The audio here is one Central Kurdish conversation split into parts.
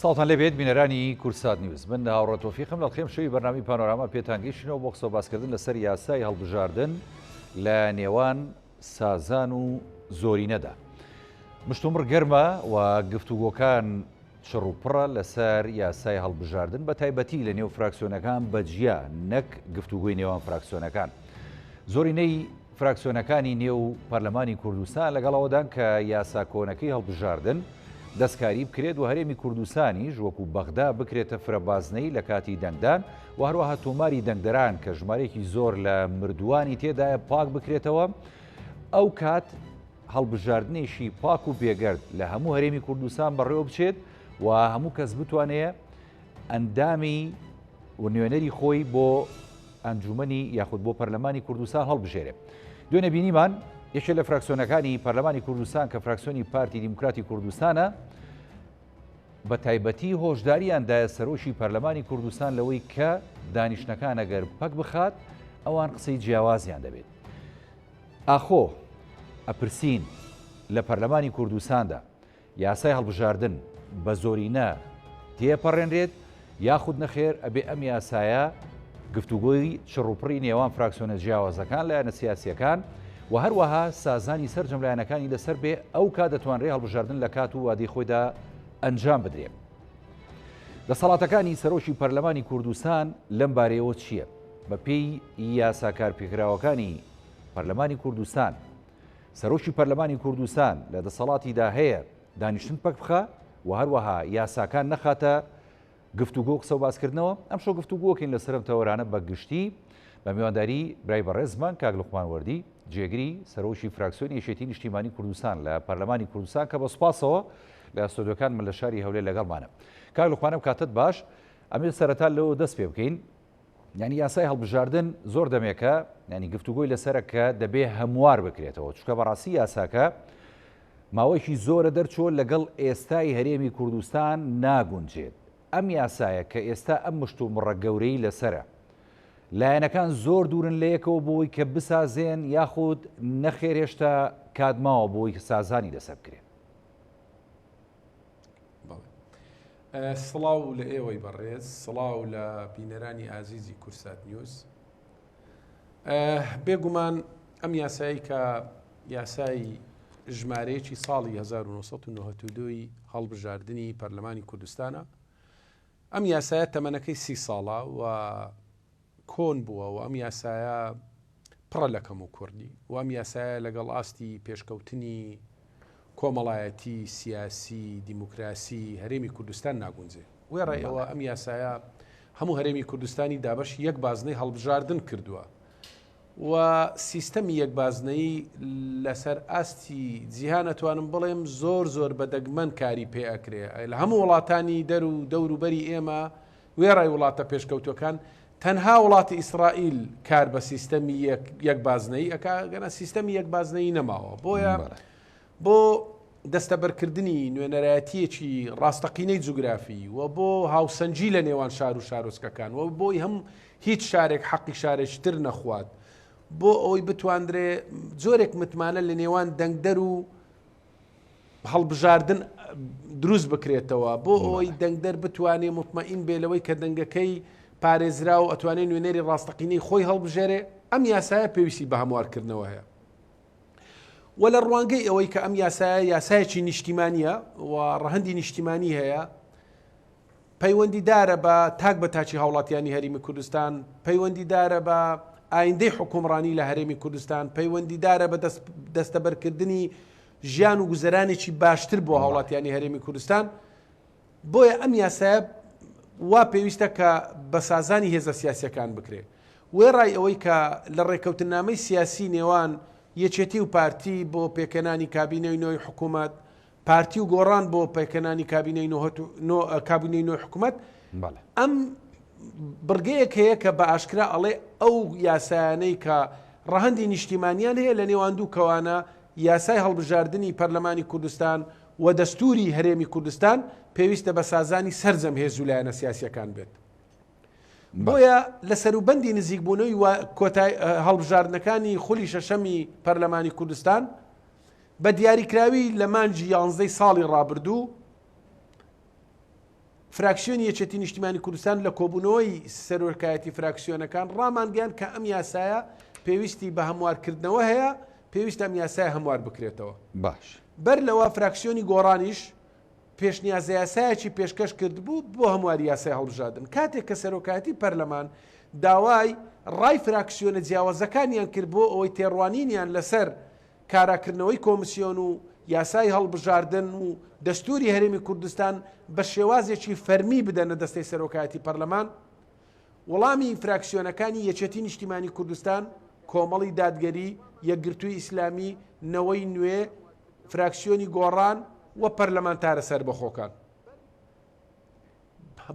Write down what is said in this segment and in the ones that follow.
سڵاوتان لێبێت بینەرانی کوردسات نیوز من هاوڕێ تۆفیقم لە خێم شەوی بەرنامی پانۆراما پێتان گەیشتینەوە بۆ قسە باسکردن لەسەر یاسای هەڵبژاردن لە نێوان سازان و زۆرینەدا. مشتومڕ گەرمە و گفتوگۆکان چڕ و پڕە لەسەر یاسای هەڵبژاردن بە تایبەتی لە نێو فراکسیۆنەکان بە جیا نەک گفتوگۆی نێوان فراکسیۆنەکان. زۆرینەی فراکسیۆنەکانی نێو پەرلەمانی کوردستان لەگەڵ ئەوەدان کە یاسا کۆنەکەی هەڵبژاردن دەستکاری بکرێت و هەرێمی کوردستانیش وەکو بەغدا بکرێتە فرەبازنەی لە کاتی دەنگدان و هەروەها تۆماری دەنگدەران کە ژمارەیەکی زۆر لە مردووانی تێدایە پاک بکرێتەوە ئەو کات هەڵبژاردنێکی پاک و بێگەرد لە هەموو هەرێمی کوردستان بەڕێوە بچێت و هەموو کەس بتوانێت ئەندامی و نوێنەری خۆی بۆ ئەنجومەنی یاخود بۆ پەرلەمانی کوردستان هەڵبژێرێ. دوێنێ بینیمان یەکێ لە فراکسیۆنەکانی پەرلەمانی کوردستان کە فراکسیۆنی پارتی دیموکراتی کوردستانە بە تایبەتی هۆشداریان دایە سەرۆکی پەرلەمانی کوردستان لەوەی کە دانیشتنەکان ئەگەر پەک بخات ئەوان قسەی جیاوازیان دەبێت. ئاخۆ ئەپرسین لە پەرلەمانی کوردستاندا یاسای هەڵبژاردن بە زۆرینە تێپەڕێنرێت یاخود نەخێر ئەبێ ئەم یاسایە گفتوگۆی چڕوپڕی نێوان فراکسیۆنە جیاوازەکان لایەنە سیاسیەکان و هەروەها سازانی سەرجەم لایەنەکانی لەسەر بێ ئەو کات دەتوانرێ هەڵبژاردن لە کات و وادەی خۆیدا ئەنجام بدرێ. دەسەڵاتەکانی سەرۆکی پەرلەمانی کوردستان لەم بارەیەوە چییە؟ بەپێی یاسا کارپێکراوەکانی پەرلەمانی کوردستان سەرۆکی پەرلەمانی کوردستان لە دەسەڵاتیدا هەیە دانیشتن پەک بخا و هەروەها یاساکان نەخاتە گفتوگۆ و قسە و باسکردنەوە. ئەمشەو گفتوگۆکەین لەسەر ئەم تەوەرانە بە گشتی بە میوانداری برای بەڕێزمان کاک لوقمان وەردی جێگری سەرۆکی فراکسیۆنی یەکێتی نیشتیمانی کوردستان لە پەرلەمانی کوردستان کە بە سوپاسەوە لە ستۆدیۆکانمان لە شاری هەولێر لەگەڵمانە. کاک لوقمان ئەم کاتەت باش. ئەمێ سەرەتا لەوە دەست پێ بکەین یانی یاسای هەڵبژاردن زۆر دەمێکە ینی گفتوگۆی لەسەرە کە دەبێ هەموار بکرێتەوە چونکە بەڕاستی یاساکە ماوەیەکی زۆرە دەرچووە لەگەڵ ئێستای هەرێمی کوردستان ناگونجێت ئەم یاسایە کە ئێستا ئەم مشت و مڕە گەورەی لەسرە لایەنەکان زۆر دوورن لە یەکەوە بۆی کە بسازێن یاخود نەخێر هێشتا کات ماوە بۆی سازانی لەسەر بکرێت. سڵاو لە ئێوەی بەڕێز، سڵاو لە بینەرانی ئازیزی کورسات نیوز. بێگومان ئەم یاسایی کە یاسای ژمارەیەکی ساڵی 1992 هەڵبژاردنی پەرلەمانی کوردستانە ئەم یاسایە تەمەنەکەی سی ساڵە و کۆن بووە و ئەم یاسایە پڕە لە کەموکوڕی و ئەم یاسایە لەگەڵ ئاستی پێشکەوتنی کۆمەڵایەتی، سیاسی، دیموکراسی هەرێمی کوردستان ناگونجێ. وێڕای ئەوە ئەم یاسایە هەموو هەرێمی کوردستانی دابەشی یەک بازنەی هەڵبژاردن کردووە و سیستەمی یەک بازنەیی لەسەر ئاستی جیهان ئەتوانم بڵێم زۆر زۆر بە دەگمەن کاری پێ ئەکرێ لە هەموو وڵاتانی دەر و دەوروبەری ئێمە وێڕای وڵاتە پێشکەوتوەکان، تەنها وڵاتی ئیسرائیل کار بە سیستەمی یەک بازنەیی ئەکا، گەنا سیستەمی یەک بازنەیی نەماوە. بۆیە بۆ دەستەبەرکردنی نوێنەرایەتییەکی ڕاستەقینەی جوگرافی و بۆ هاوسەنگی لە نێوان شار و شارۆچکەکان و بۆی هەم هیچ شارێک حەقی شارێکی تر نەخوات، بۆ ئەوەی بتواندرێ جۆرێک متمانە لە نێوان دەنگدەر و هەڵبژاردن دروست بکرێتەوە بۆ ئەوەی دەنگدەر بتوانێ مطمئین بێ لەوەی کە دەنگەکەی پارێزرا و ئەتوانێ نوێنەری ڕاستەقینەی خۆی هەڵبژێرێ ئەم یاسایە پێویستی بە هەموارکردنەوە هەیە و لە ڕوانگەی ئەوەی کە ئەم یاسایە یاسایەکی نیشتیمانیە و ڕەهەندی نیشتیمانی هەیە پەیوەندیدارە بە تاک بە تاکی هاوڵاتیانی هەرێمی کوردستان، پەیوەندیدارە بە ئایندەی حوکمڕانی لە هەرێمی کوردستان، پەیوەندیدارە بە دەستەبەرکردنی ژیان و گوزەرانێکی باشتر بۆ هاوڵاتیانی هەرێمی کوردستان. بۆیە ئەم یاسایە وا پێویستە کە بە سازانی هێزە سیاسیەکان بکرێ. وێڕای ئەوەی کە لە ڕێککەوتننامەی سیاسی نێوان یەکێتی و پارتی بۆ پێکهێنانی کابینەی نوێی حکوومەت، پارتی و گۆڕان بۆ پێکهێنانی کابینەی کابینەی نوێی حکومەت ئەم بڕگەیەک هەیە کە بە ئاشکرا ئەڵێ ئەو یاسایانەی کە ڕەهەندی نیشتیمانیان هەیە لە نێوان دوو کەوانە یاسای هەڵبژاردنی پەرلەمانی کوردستان و دەستوری هەرێمی کوردستان پێویستە بە سازانی سەرجەم هێز و لایەنە سیاسیەکان بێت. بۆیە لە سەروبەندی نزیکبوونەوەی کۆتای هەڵبژاردنەکانی خولی شەشەمی پەرلەمانی کوردستان بە دیاریکراوی لە مانگی یانزدەی ساڵی ڕابردوو. فراکسیۆنی یەکێتی نیشتیمانی کوردستان لە کۆبوونەوەی سەرۆکایەتی فراکسیۆنەکان ڕامانگەیاند کە ئەم یاسایە پێویستی بە هەموارکردنەوە هەیە، پێویستە ئەم یاسایە هەموار بکرێتەوە. باش. بەر لەوە فراکسیۆنی گۆڕانیش پێشنیازەیاسایەکی پێشکەش کردبوو بۆ هەمواری یاسای هەڵبژاردن. کاتێک کە سەرۆکایەتی پەرلەمان داوای ڕای فراکسیۆنە جیاوازەکانیان کرد بۆ ئەوەی تێڕوانینیان لەسەر کاراکردنەوەی کۆمسیۆن و یاسای هەڵبژاردن و دەستوری هەرێمی کوردستان بە شێوازێکی فەرمی بدەنە دەستەی سەرۆکایەتی پەرلەمان، وەڵامی فراکسیۆنەکانی یەکێتی نیشتیمانی کوردستان، کۆمەڵی دادگەری، یەکگرتووی ئیسلامی، نەوەی نوێ، فراکسیۆنی گۆڕان و پەرلەمانتارە سەربەخۆکان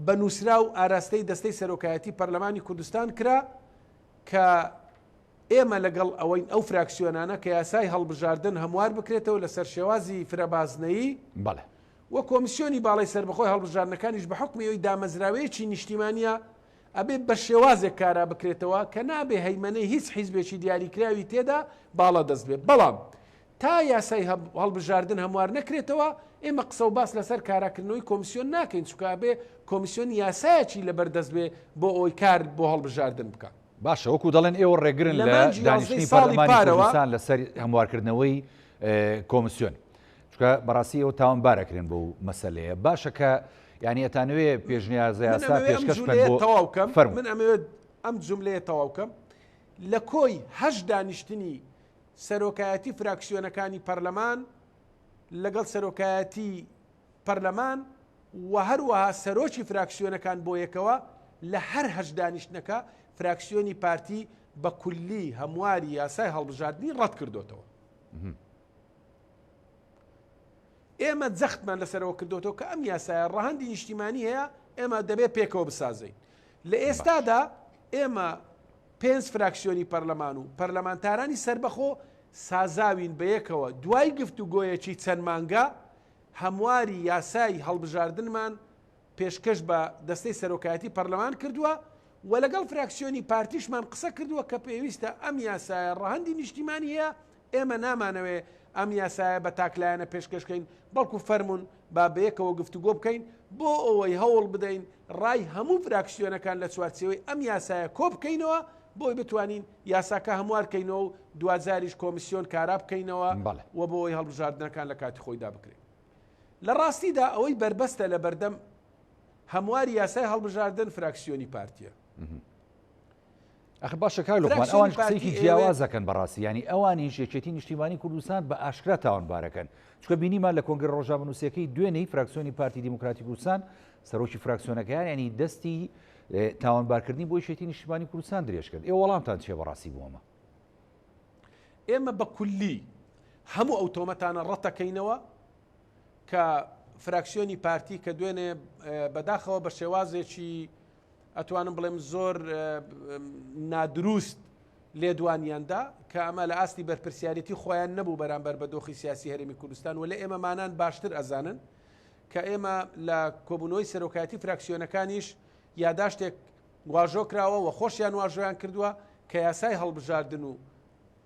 بە نووسراو ئاراستەی دەستەی سەرۆکایەتی پەرلەمانی کوردستان کرا کە ئێمە لەگەڵ ئەوەین ئەو فراکسیۆنانە کە یاسای هەڵبژاردن هەموار بکرێتەوە لەسەر شێوازی فرەبازنەیی بەڵێ. و کۆمیسیۆنی باڵای سەربەخۆی هەڵبژاردنەکانیش بە حوکمی ئەوەی دامەزراوەیەکی نیشتیمانییە ئەبێ بە شێوازێک کارا بکرێتەوە کە نابێ هەیمەنەی هیچ حیزبێکی دیاریکراوی تێدا باڵادەست بێ بەڵام تا یاسای هەڵبژاردن هەموار نەکرێتەوە ئێمە قسە و باس لەسەر کاراکردنەوەی کۆمیسیۆن ناکەین چونکە ئەبێ کۆمیسیۆن یاسایەکی لەبەردەست بێ بۆ ئەوەی کار بۆ هەڵبژاردن بکا. باشە وەکو دەڵێن ئێوە ڕێگرن لە لە مانگی یازدەی دانیشتنی ساڵی پەرلەمانی پارەوە. کوردستان لەسەر هەموارکردنەوەی کۆمسیۆن چونکە بەڕاستی ئێوە تاوانبار ئەکرێن بەو مەسەلەیە باشە کە یانی ئەتانەوێ پێشنیازە من یاسا ئەمەوێ ئەم پێشکەش بکەن جوملەیە بۆ تەواو کەم فەرموو. من ئەمەوێت ئەم جوملەیە تەواو کەم لە کۆی هەشت دانیشتنی سەرۆکایەتی فراکسیۆنەکانی پەرلەمان لەگەڵ سەرۆکایەتی پەرلەمان و هەروەها سەرۆکی فراکسیۆنەکان بۆ یەکەوە لە هەر هەشت دانیشتنەکە فراکسیۆنی پارتی بە کولی هەمواری یاسای هەڵبژاردنی ڕەت کردۆتەوە. ئێمە جەختمان لەسەرەوە کردۆتەوە کە ئەم یاسایە ڕەهەندی نیشتیمانی هەیە ئێمە دەبێت پێکەوە بسازین. لە ئێستادا ئێمە پێنج فراکسیۆنی پەرلەمان و پەرلەمانتارانی سەربەخۆ سازاوین بەیەکەوە دوای گفتوگۆیەکی چەند مانگە هەمواری یاسای هەڵبژاردنمان پێشکەش بە دەستەی سەرۆکایەتی پەرلەمان کردووە و لەگەڵ فراکسیۆنی پارتیشمان قسە کردووە کە پێویستە ئەم یاسایە ڕەهەندی نیشتیمانی هەیە، ئێمە نامانەوێ ئەم یاسایە بە تاکلایەنە پێشکەش کەین، بەڵکو فەرموون با بەیەکەوە گفتوگۆ بکەین بۆ ئەوەی هەوڵ بدەین ڕای هەموو فراکسیۆنەکان لە چوارچێوەی ئەم یاسایە کۆبکەینەوە بۆی بتوانین یاساکە هەموار کەینەوە و دواجاریش کۆمیسیۆن کارا بکەینەوە و بۆ ئەوەی هەڵبژاردنەکان لە کاتی خۆیدا بکرێت. لە ڕاستیدا ئەوەی بەربەستە لە بەردەم هەمواری یاسای هەڵبژاردن فراکسیۆنی پارتیە. ئەخ باشە کاک لوقمان ئەوانیش قسەیەکی جیاواز دەکەن بەڕاستی یانی ئەوانیش یەکێتی نیشتیمانی کوردستان بە ئاشکرا تاوانبارەکەن چونکە بینیمان لە کۆنگرە ڕۆژنامەنووسیەکەی دوێنێی فراکسیۆنی پارتی دیموکراتی کوردستان سەرۆکی فراکسیۆنەکەیان ینی دەستی تاوانبارکردنی بۆ یەکێتی نیشتیمانی کوردستان درێژ کرد ئێوە وەڵامتان چییە بەڕاستی بۆ ئەمە؟ ئێمە بە کولی هەموو ئەو تۆمەتانە ڕەتەکەینەوە کە فراکسیۆنی پارتی کە دوێنێ بەداخەوە بە شێوازێکی ئەتوانم بڵێم زۆر نادروست لێدوانیاندا کە ئەمە لە ئاستی بەرپرسیارەتی خۆیان نەبوو بەرامبەر بە دۆخی سیاسی هەرێمی کوردستان و لە ئێمەمانان باشتر ئەزانن کە ئێمە لە کۆبوونەوەی سەرۆکایەتی فراکسیۆنەکانیش یاداشتێک واژۆ کراوە و خۆشیان واژۆیان کردووە کە یاسای هەڵبژاردن و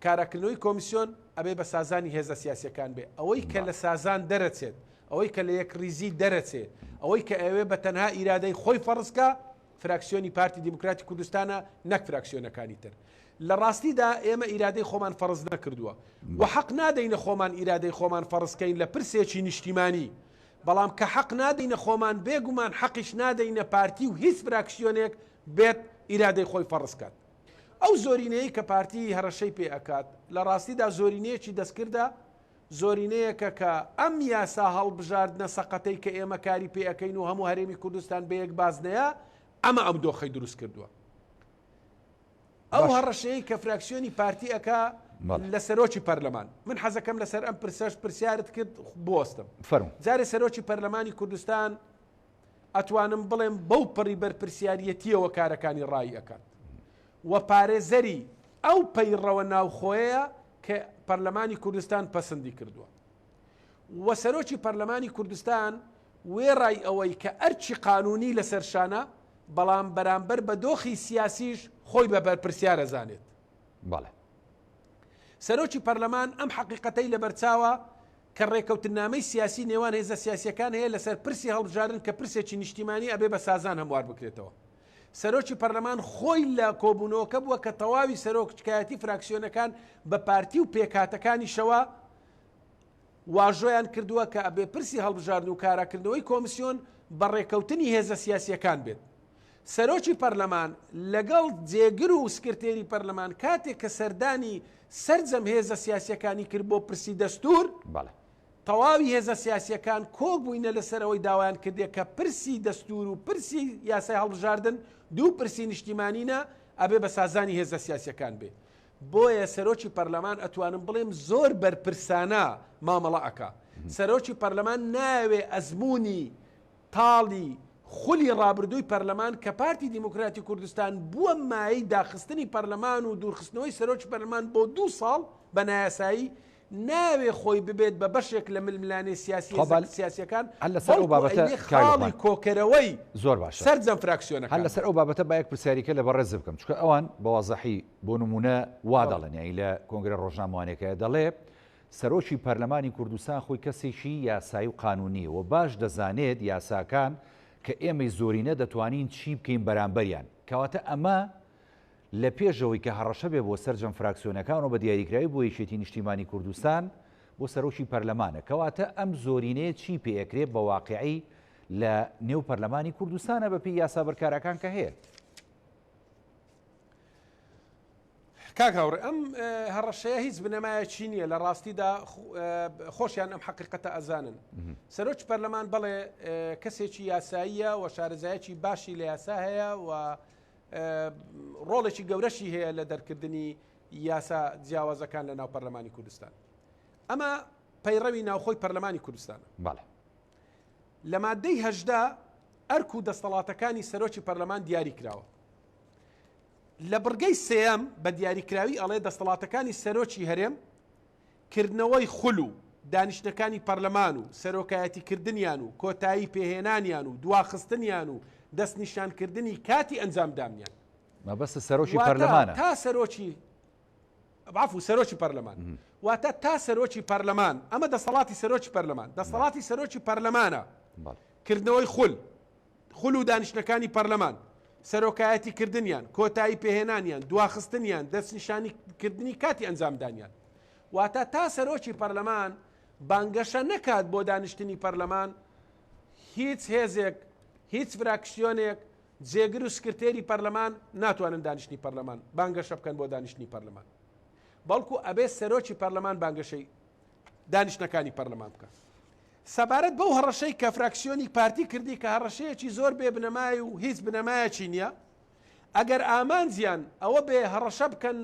کاراکردنەوەی کۆمیسیۆن ئەبێ بە سازانی هێزە سیاسیەکان بێ. ئەوەی کە لە سازان دەرەچێت، ئەوەی کە لە یەکڕیزی دەرەچێ، ئەوەی کە ئەیەوێ بە تەنها ئیرادەی خۆی فەڕز کا، فراکسیۆنی پارتی دیموکراتی کوردستانە نەک فراکسیۆنەکانی تر. لە ڕاستیدا ئێمە ئیرادەی خۆمان فەڕز نەکردووە و حەق نادەینە خۆمان ئیرادەی خۆمان فەڕز کەین لە پرسێکی نیشتیمانی. بەڵام کە حەق نادەینە خۆمان بێگومان حەقیش نادەینە پارتی و هیچ فراکسیۆنێک بێت ئیرادەی خۆی فەڕز کات. ئەو زۆرینەیەی کە پارتی هەڕەشەی پێ ئەکات لە ڕاستیدا زۆرینەیەکی دەستکردە، زۆرینەیەکە کە ئەم یاسا هەڵبژاردنە سەقەتەی کە ئێمە کاری پێ ئەکەین و هەموو هەرێمی کوردستان بە یەک بازنەیە، ئەمە ئەم دۆخەی دروست کردووە. ئەو هەڕەشەیەی کە فراکسیۆنی پارتی ئەکا لە سەرۆکی پەرلەمان، من حەزەکەم لەسەر ئەم پرسەش پرسیارت کرد بوەستم. جارێ سەرۆکی پەرلەمانی کوردستان ئەتوانم بڵێم بەو پەڕی بەرپرسیاریەتیەوە کارەکانی ڕایی ئەکات و پارێزەری ئەو پەیڕەوە ناوخۆیەیە کە پەرلەمانی کوردستان پەسندی کردووە و سەرۆکی پەرلەمانی کوردستان وێڕای ئەوەی کە ئەرکی قانونی لەسەر شانە بەڵام بەرامبەر بە دۆخی سیاسیش خۆی بە بەرپرسیار ئەزانێت. بەڵێ. سەرۆکی پەرلەمان ئەم حەقیقەتەی لەبەرچاوە. کە ڕێکەوتننامەی سیاسی نێوان هێزە سیاسیەکان هەیە لەسەر پرسی هەڵبژاردن کە پرسێکی نیشتیمانی ئەبێ بە سازان هەموار بکرێتەوە. سەرۆکی پەرلەمان خۆی لە کۆبوونەوەکە بووە کە تەواوی سەرۆکایەتی فراکسیۆنەکان بە پارتی و پێکهاتەکانیشەوە واژۆیان کردووە کە ئەبێ پرسی هەڵبژاردن و کاراکردنەوەی کۆمسیۆن بە ڕێکەوتنی هێزە سیاسیەکان بێت. سەرۆکی پەرلەمان لەگەڵ جێگر و سکرتێری پەرلەمان کاتێک کە سەردانی سەرجەم هێزە سیاسیەکانی کرد بۆ پرسی دەستور، بەڵێ. تەواوی هێزە سیاسیەکان کۆک بووینە لەسەر ئەوەی داوایان کردێ کە پرسی دەستور و پرسی یاسای هەڵبژاردن دوو پرسی نیشتیمانینە ئەبێ بە سازانی هێزە سیاسیەکان بێ. بۆیە سەرۆکی پەرلەمان ئەتوانم بڵێم زۆر بەرپرسانە مامەڵە ئەکا. سەرۆکی پەرلەمان نایەوێ ئەزموونی تاڵی خولی ڕابردووی پەرلەمان کە پارتی دیموکراتی کوردستان بووە مایەی داخستنی پەرلەمان و دوورخستنەوەی سەرۆکی پەرلەمان بۆ دوو ساڵ بە نایاسایی ناوێ خۆی ببێت بە بەشێک لە ململانێ سیاسی خۆ سیاسیەکان هەر لەسەر ئەو بەڵکو بابەتە ئەیبێ کاک خاڵی لوقمان کۆکەرەوەی زۆر باشە سەرجەم هەر فراکسیۆنەکان لەسەر بێت. ئەو بابەتە با یەک پرسیاریکە لە بەڕێزت بکەم چونکە ئەوان بە وازحی بۆ نموونە وا بەڵێ. دەڵێن یانی لە کۆنگرە ڕۆژنامەوانیەکە دەڵێ سەرۆکی پەرلەمانی کوردستان خۆی کەسێکی یاسایی و قانونیە و باش دەزانێت یاساکان کە ئێمەی زۆرینە دەتوانین چی بکەین بەرامبەریان کەواتە ئەمە لە پێش ئەوەی کە هەڕەشە بێ بۆ سەرجەم فراکسیۆنەکان و بە دیاریکراوی بۆ یەکێتی نیشتیمانی کوردستان بۆ سەرۆکی پەرلەمانە کەواتە ئەم زۆرینەیە چی پێ ئەکرێ بە واقیعی لە نێو پەرلەمانی کوردستانە بە پێی یاسا بەرکارەکان کە هەیە؟ کاک هاوڕێ ئەم هەڕەشەیە هیچ بنەمایەکی نییە لە ڕاستیدا خۆشیان ئەم حەقیقەتە ئەزانن سەرۆکی پەرلەمان بەڵێ کەسێکی یاساییە و شارەزایەکی باشی لە یاسا هەیە و ڕۆڵێکی گەورەشی هەیە لە دەرکردنی یاسا جیاوازەکان لە ناو پەرلەمانی کوردستان ئەمە پەیڕەوی ناوخۆی پەرلەمانی کوردستانە بەڵێ لە مادەی هەژدا ئەرک و دەستەڵاتەکانی سەرۆکی پەرلەمان دیاری کراوە لە بڕگەی سێیەم بە دیاریکراوی ئەڵێ دەستەڵاتەکانی سەرۆکی هەرێم کردنەوەی خول و دانیشتنەکانی پەرلەمان و سەرۆکایەتی کردنیان و کۆتایی پێهێنانیان و دواخستنیان و دەستنیشانکردنی کاتی ئەنجامدانیان. مەبەستت سەرۆکی واتە پەرلەمانە؟ تا سەرۆکی عەفو سەرۆکی پەرلەمان واتە تا سەرۆکی پەرلەمان ئەمە دەسەڵاتی سەرۆکی پەرلەمان دەسەڵاتی سەرۆکی پەرلەمانە کردنەوەی خول خول و دانیشتنەکانی پەرلەمان، سەرۆکایەتی کردنیان، کۆتایی پێهێنانیان، دواخستنیان، دەستنیشانی کردنی کاتی ئەنجامدانیان. واتە تا سەرۆکی پەرلەمان بانگەشە نەکات بۆ دانیشتنی پەرلەمان، هیچ هێزێک، هیچ فراکسیۆنێک، جێگر و سکرتێری پەرلەمان ناتوانن دانیشتنی پەرلەمان بانگەشە بکەن بۆ دانیشتنی پەرلەمان. بەڵکو ئەبێ سەرۆکی پەرلەمان بانگەشەی دانیشتنەکانی پەرلەمان بکات. سەبارەت بەو هەڕەشەی کە فراکسیۆنی پارتی کردی کە هەڕەشەیەکی زۆر بێ بنەمای و هیچ بنەمایەکی نییە، ئەگەر ئامانجیان ئەوە بێ هەڕەشە بکەن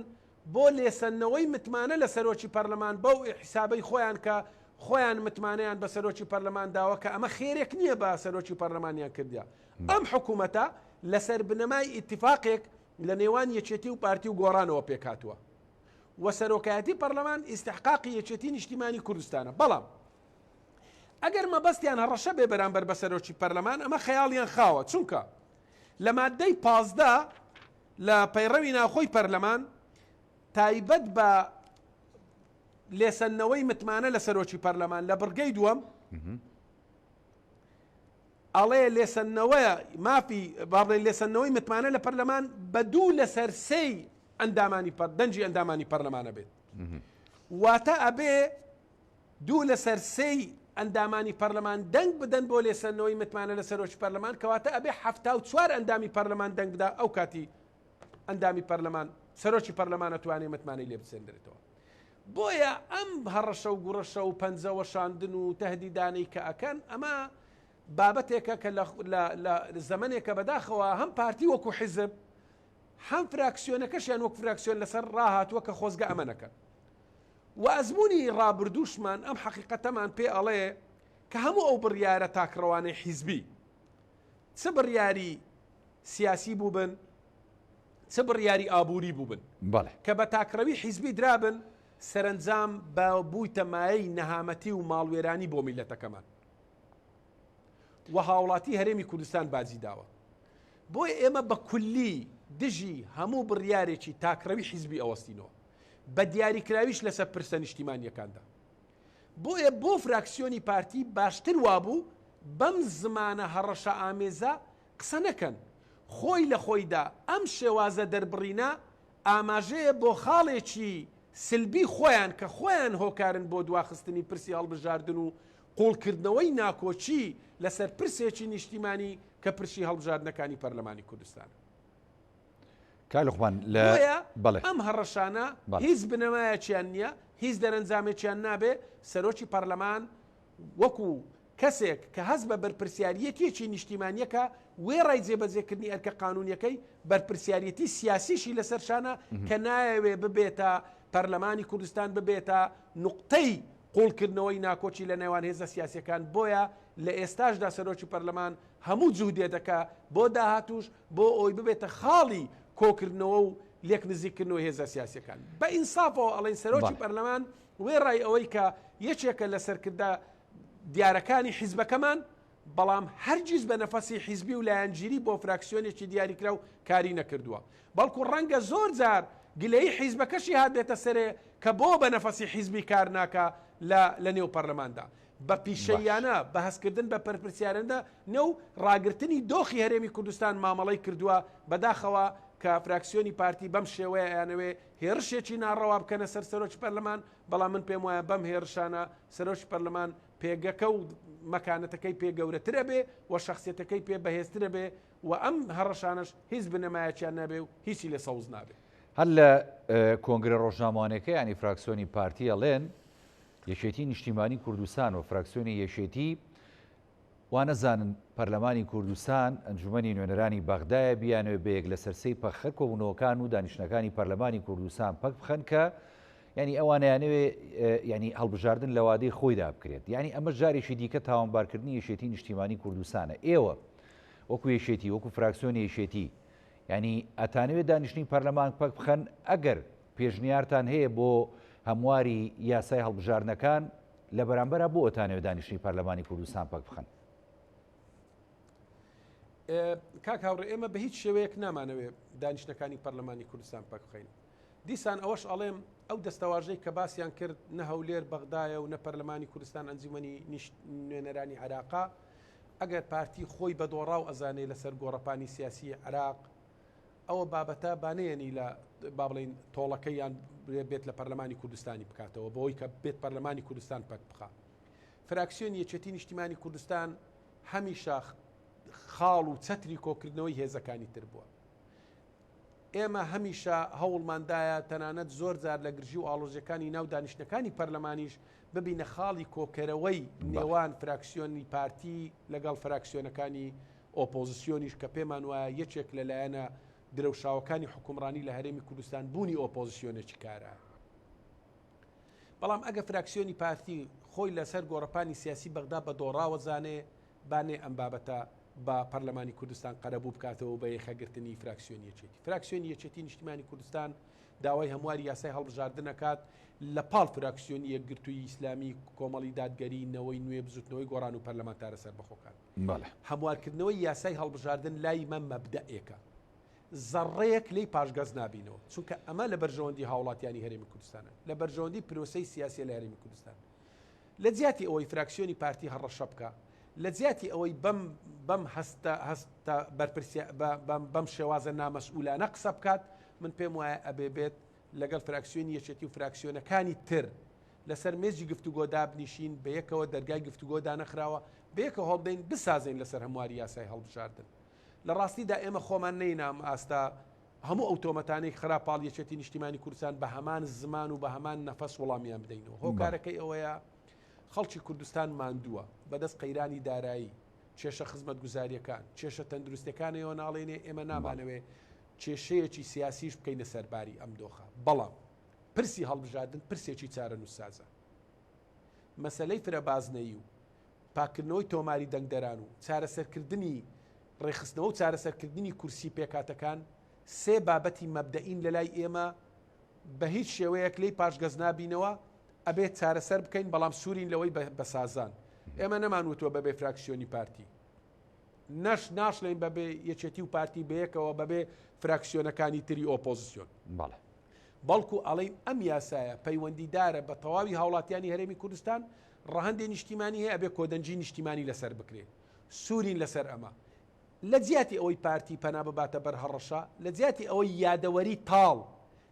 بۆ لێسەندنەوەی متمانە لە سەرۆکی پەرلەمان بەو حیسابەی خۆیان کە خۆیان متمانەیان بە سەرۆکی پەرلەمان داوە کە ئەمە خێرێک نییە بە سەرۆکی پەرلەمانیان کردە ئەم حکوومەتە لەسەر بنەمای ئیتفاقێک لە نێوان یەکێتی و پارتی و گۆڕانەوە پێکهاتووە و سەرۆکایەتی پەرلەمان ئیستحقاقی یەکێتی نیشتیمانی کوردستانە بەڵام ئەگەر مەبەستیان هەڕەشە بێ بەرامبەر بە سەرۆکی پەرلەمان ئەمە خەیاڵیان خاوە چونکە لە مادەی 15 لە پەیڕەوی ناوخۆی پەرلەمان تایبەت بە لێسەندنەوەی متمانە لە سەرۆکی پەرلەمان لە بڕگەی دووەم ئەڵێ لێسەندنەوە مافی با بڵێن لێسەندنەوەی متمانە لە پەرلەمان بە دوو لەسەر سێی ئەندامانی پەر دەنگی ئەندامانی پەرلەمانە بێت واتە ئەبێ دوو لەسەر سێی ئەندامانی پەرلەمان دەنگ بدەن بۆ لێسەندنەوەی متمانە لە سەرۆکی پەرلەمان کەواتە ئەبێ 74 ئەندامی پەرلەمان دەنگ بدا ئەو کاتی ئەندامی پەرلەمان سەرۆکی پەرلەمان ئەتوانێ متمانەی لێ بسێندرێتەوە بۆیە ئەم هەڕەشە و گوڕەشە و پەنجە وەشاندن و تەهدیدانەی کە ئەکەن ئەمە بابەتێکە کە لە زەمەنێکە بەداخەوە هەم پارتی وەکو حیزب هەم فراکسیۆنەکەشیان وەک فراکسیۆن لەسەر ڕاهاتووە کە خۆزگە ئەمە نەکەن و ئەزمموی ڕابردووشمان ئەم حەقیقەتەمان پێ ئەڵێ کە هەموو ئەو بڕیارە تاکڕەوانەی حیزبی چ بڕیاری سیاسی بووبن چ بڕیاری ئابووری بووبن بەڵێ. کە بە تاکڕەوی حیزبی درابن سەرەنجام بە بوویتە مایەی نەهامەتی و ماڵوێرانی بۆ میللەتەکەمان و هاوڵاتی هەرێمی کوردستان باجی داوە. بۆیە ئێمە بە کولی دژی هەموو بڕیارێکی تاکڕەوی حیزبی ئەوەستینەوە بە دیاریکراویش لەسەر پرسە نیشتیمانیەکاندا. بۆیە بۆ فراکسیۆنی پارتی باشتر وابوو بەم زمانە هەڕەشە ئامێزە قسە نەکەن. خۆی لە خۆیدا ئەم شێوازە دەربڕینە ئاماژەیە بۆ خاڵێکی سلبی خۆیان کە خۆیان هۆکارن بۆ دواخستنی پرسی هەڵبژاردن و قوڵکردنەوەی ناکۆکی لەسەر پرسێکی نیشتیمانی کە پرسی هەڵبژاردنەکانی پەرلەمانی کوردستانە. کاک لوقمان لە بۆیە بەڵێ ئەم هەڕەشانە بەڵێ. هیچ بنەمایەکیان نییە، هیچ دەرەنجامێکیان نابێ، سەرۆکی پەرلەمان وەکو کەسێک کە هەست بە بەرپرسیاریەتیەکی نیشتیمانیەکە وێڕای جێبەجێکردنی ئەرکە قانونیەکەی بەرپرسیاریەتی سیاسیشی لەسەر شانە کە نایەوێ ببێتە پەرلەمانی کوردستان ببێتە نوقتەی قوڵکردنەوەی ناکۆکی لە نێوان هێزە سیاسیەکان بۆیە لە ئێستاشدا سەرۆکی پەرلەمان هەموو جوهدێ دەکا بۆ داهاتوش بۆ ئەوی ببێتە خاڵی کۆکردنەوە و لێک نزیککردنەوەی هێزە سیاسیەکان. بە ئینسافەوە ئەڵێین سەرۆکی پەرلەمان وێڕای ئەوەی کە یەکێکە لە سەرکردە دیارەکانی حیزبەکەمان، بەڵام هەرگیز بە نەفەسی حیزبی و لایەنگیری بۆ فراکسیۆنێکی دیاریکراو کاری نەکردووە، بەڵکو ڕەنگە زۆر جار گلەیی حیزبەکەشی هاتبێتە سەرێ کە بۆ بە نەفەسی حیزبی کار ناکا لە لە نێو پەرلەماندا. بە پیشەییانە، بە هەستکردن بە پەرپرسیارەندە نە و ڕاگرتنی دۆخی هەرێمی کوردستان مامەڵەی کردووە، بەداخەوە کە فراکسیۆنی پارتی بەم شێوەیە ئەیانەوێ هێڕشێکی ناڕەوا بکەنە سەر سەرۆکی پەرلەمان، بەڵام من پێم وایە بەم هێرشانە سەرۆکی پەرلەمان پێگەکە و مەکانەتەکەی پێ گەورەتر ئەبێ و شەخسیەتەکەی پێ بەهێزتر ئەبێ و ئەم هەڕەشانەش هیچ بنەمایەکیان نابێ و هیچی لێ سەوز نابێ. هەر لە کۆنگرە ڕۆژنامەوانیەکەیانی فراکسیۆنی پارتی ئەڵێن، یەکێتی نیشتیمانی کوردستان و فراکسیۆنی یەکێتی وانەزانن پەرلەمانی کوردستان، ئەنجومەنی نوێنەرانی بەغدایە بیانەوێ بە یەک لەسەر سێی پەکخەر کۆبوونەوەکان و دانیشتنەکانی پەرلەمانی کوردستان پەک بخەن کە یانی ئەوان ئەیانەوێ یانی هەڵبژاردن لە وادەی خۆیدا بکرێت یانی ئەمە جارێکی دیکە تاوانبارکردنی یەکێتی نیشتیمانی کوردستانە ئێوە وەکو یەکێتی وەکو فراکسیۆنی یەکێتی یانی ئەتانەوێت دانیشتنی پەرلەمان پەک بخەن ئەگەر پێشنیارتان هەیە بۆ هەمواری یاسای هەڵبژاردنەکان لە بەرامبەرا بۆ ئەتانەوێت دانیشتنی پەرلەمانی کوردستان پەک بخەن؟ کاک هاوڕێ ئێمە بە هیچ شێوەیەک نامانەوێ دانیشتەکانی پەرلەمانی کوردستان پەک بخەین دیسان ئەوەش ئەڵێم ئەو دەستەواژەی کە باسیان کرد نە هەولێر بەغدایە و نە پەرلەمانی کوردستان ئەنجومەنی نوێنەرانی عێراقا ئەگەر پارتی خۆی بە دۆڕاو ئەزانێ لەسەر گۆڕەپانی سیاسی عێراق ئەوە بابەتە با نەیەنی لە با بڵین تۆڵەکە یان بێت لە پەرلەمانی کوردستانی بکاتەوە بەوەی کە بێت پەرلەمانی کوردستان پەک بخا فراکسیۆنی یەکێتی نیشتیمانی کوردستان هەمیشە خاڵ و چەتری کۆکردنەوەی هێزەکانی تر بووە ئێمە هەمیشە هەوڵماندایە تەنانەت زۆر جار لە گرژی و ئاڵۆزیەکانی ناو دانیشتنەکانی پەرلەمانیش ببینە خاڵی کۆکەرەوەی نێوان فراکسیۆنی پارتی لەگەڵ فراکسیۆنەکانی ئۆپۆزسیۆنیش کە پێمان وایە یەکێک لە لایەنە درەوشاوەکانی حوکمڕانی لە هەرێمی کوردستان بوونی ئۆپۆزسیۆنێکی کارایە. بەڵام ئەگە فراکسیۆنی پارتی خۆی لەسەر گۆڕەپانی سیاسی بەغدا بە دۆڕاوە زانێ با نێ ئەم بابەتە بە پەرلەمانی کوردستان قەرەبوو بکاتەوە بە یەخەگرتنی فراکسیۆنی یەکێتی. فراکسیۆنی یەکێتی نیشتیمانی کوردستان داوای هەمواری یاسای هەڵبژاردن ئەکات لە پاڵ فراکسیۆنی یەکگرتووی ئیسلامی، کۆمەڵی دادگەری، نەوەی نوێ، بزوتنەوەی گۆڕان و پەرلەمانتارە سەربەخۆکان. هەموارکردنەوەی یاسای هەڵبژاردن لای مە مەبدەئێکە. زەڕڕەیەک لێی پاشگەز نابینەوە، چونکە ئەمە لە بەرژەوەندی هاوڵاتیانی هەرێمی کوردستانە، لە بەرژەوەندی پرۆسەی سیاسیە لە هەرێمی کوردستان. لە جیاتی ئەوەی فراکسیۆنی پارتی هەڕەشە بکا، لە جیاتی ئەوەی بەم بەم هەستە هەستە بەرپرسیا بەم بەم شێوازە نامەسئولانە قسە بکات، من پێم وایە ئەبێ بێت لەگەڵ فراکسیۆنی یەکێتی و فراکسیۆنەکانی تر لەسەر مێزی گفتوگۆ دابنیشین، بەیەکەوە دەرگای گفتوگۆ دانەخراوە، بەیەکەوە هەوڵبدەین بسازێین لەسەر هەمواری یاسای هەڵبژاردن. لە ڕاستیدا ئێمە خۆمان نەینە ئەم ئاستە، هەموو ئەو تۆمەتانەی خرا پاڵ یەکێتی نیشتیمانی کوردستان بە هەمان زمان و بە هەمان نەفەس وەڵامیان بدەینەوە. هۆکارەکەی ئەوەیە خەڵکی کوردستان ماندووە بەدەست قەیرانی دارایی، کێشە خزمەتگوزارییەکان، کێشە تەندروستیەکانەوە ناڵێنێ، ئێمە نامانەوێ کێشەیەکی سیاسیش بکەینە سەرباری ئەم دۆخە. بەڵام پرسی هەڵبژاردن پرسێکی چارەنووسسازە. مەسەلەی فرەبازنەیی و پاککردنەوەی تۆماری دەنگدەران و چارەسەرکردنی ڕێکخستنەوە و چارەسەرکردنی کورسی پێکهاتەکان سێ بابەتی مەبدەئین لەلای ئێمە بە هیچ شێوەیەک لێی پاشگەز نابینەوە ئەبێت چارەسەر بکەین بەڵام سوورین لەوەی بە سازان ئێمە نەمان وتووە بەبێ فراکسیۆنی پارتی نەش ناشڵێین بەبێ یەکێتی و پارتی بەیەکەوە بەبێ فراکسیۆنەکانی تری ئۆپۆزیسیۆن بەڵێ بەڵکو ئەڵێین ئەم یاسایە پەیوەندیدارە بە تەواوی هاوڵاتیانی هەرێمی کوردستان. ڕەهەندی نیشتیمانی هەیە ئەبێ کۆدەنگی نیشتیمانی لەسەر بکرێ. سوورین لەسەر ئەمە. لە جیاتی ئەوەی پارتی پەنا بباتە بەر هەڕەشە، لە جیاتی ئەوەی یادەوەری تاڵ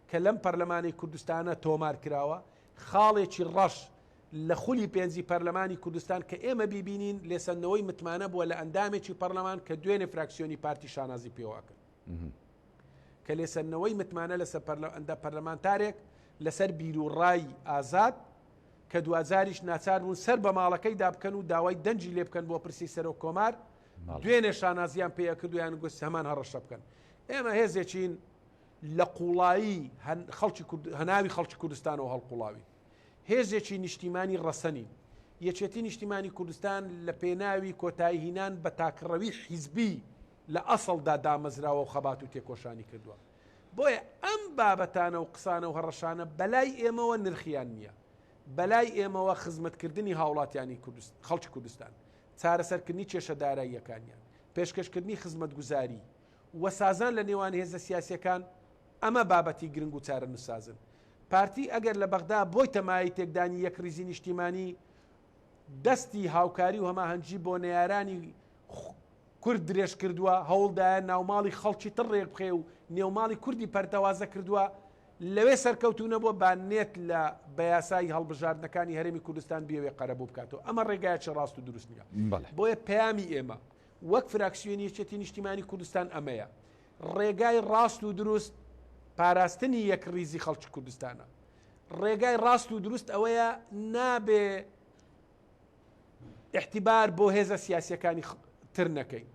کە لەم پەرلەمانی کوردستانە تۆمار کراوە، خاڵێکی ڕەش لە خولی پێنجی پەرلەمانی کوردستان کە ئێمە بیبینین لێسەندنەوەی متمانە بووە لە ئەندامێکی پەرلەمان کە دوێنێ فراکسیۆنی پارتی شانازی پێوە ئەکرد. کە لێسەندنەوەی متمانە لەسەر ئەندە پەرلەمانتارێک لەسەر بیروڕای ئازاد کە دواجاریش ناچار بوون سەر بە ماڵەکەیدا بکەن و داوای دەنگی لێ بکەن بۆ پرسی سەرۆک کۆمار دوێنێ شانازیان پێ ئەکرد و یان گوت هەمان هەڕەشە بکەن. ئێمە هێزێکین لە قوڵایی خەڵکی هەناوی خەڵکی کوردستانەوە هەڵقوڵاوین. هێزێکی نیشتیمانی ڕەسەنین. یەکێتی نیشتیمانی کوردستان لە پێناوی کۆتاییهینان بە تاکڕەوی حیزبی لە ئەسڵدا دامەزراوە و خەبات و تێکۆشانی کردووە. بۆیە ئەم بابەتانە و قسانە و هەڕەشانە بەلای ئێمەوە نرخیان نییە. بەلای ئێمەوە خزمەتکردنی هاوڵاتیانی خەڵکی کوردستان، چارەسەرکردنی کێشە داراییەکانیان، پێشکەشکردنی خزمەتگوزاری و سازان لە نێوان هێزە سیاسییەکان، ئەمە بابەتی گرنگ و چارەنووسسازن. پارتی ئەگەر لە بەغدا بۆیتە مایەی تێکدانی یەکڕیزی نیشتیمانی، دەستی هاوکاری و هەماهەنگی بۆ نەیارانی کورد درێژ کردووە، هەوڵدایە ناوماڵی خەڵکی تر ڕێکبخێ و نێوماڵی کوردی پەرتەوازە کردووە، لەوێ سەرکەوتوو نەبووە، با نێت لە بە یاسای هەڵبژاردنەکانی هەرێمی کوردستان بیەوێ قەرەبوو بکاتەوە. ئەمە ڕێگایەکی ڕاست و دروست نییە. بۆیە پەیامی ئێمە وەک فراکسیۆنی یەکێتی نیشتیمانی کوردستان ئەمەیە، ڕێگای ڕاست و دروست پاراستنی یەکڕیزی خەڵکی کوردستانە. ڕێگای ڕاست و دروست ئەوەیە نابێ ئیعتیبار بۆ هێزە سیاسیەکانی تر نەکەین.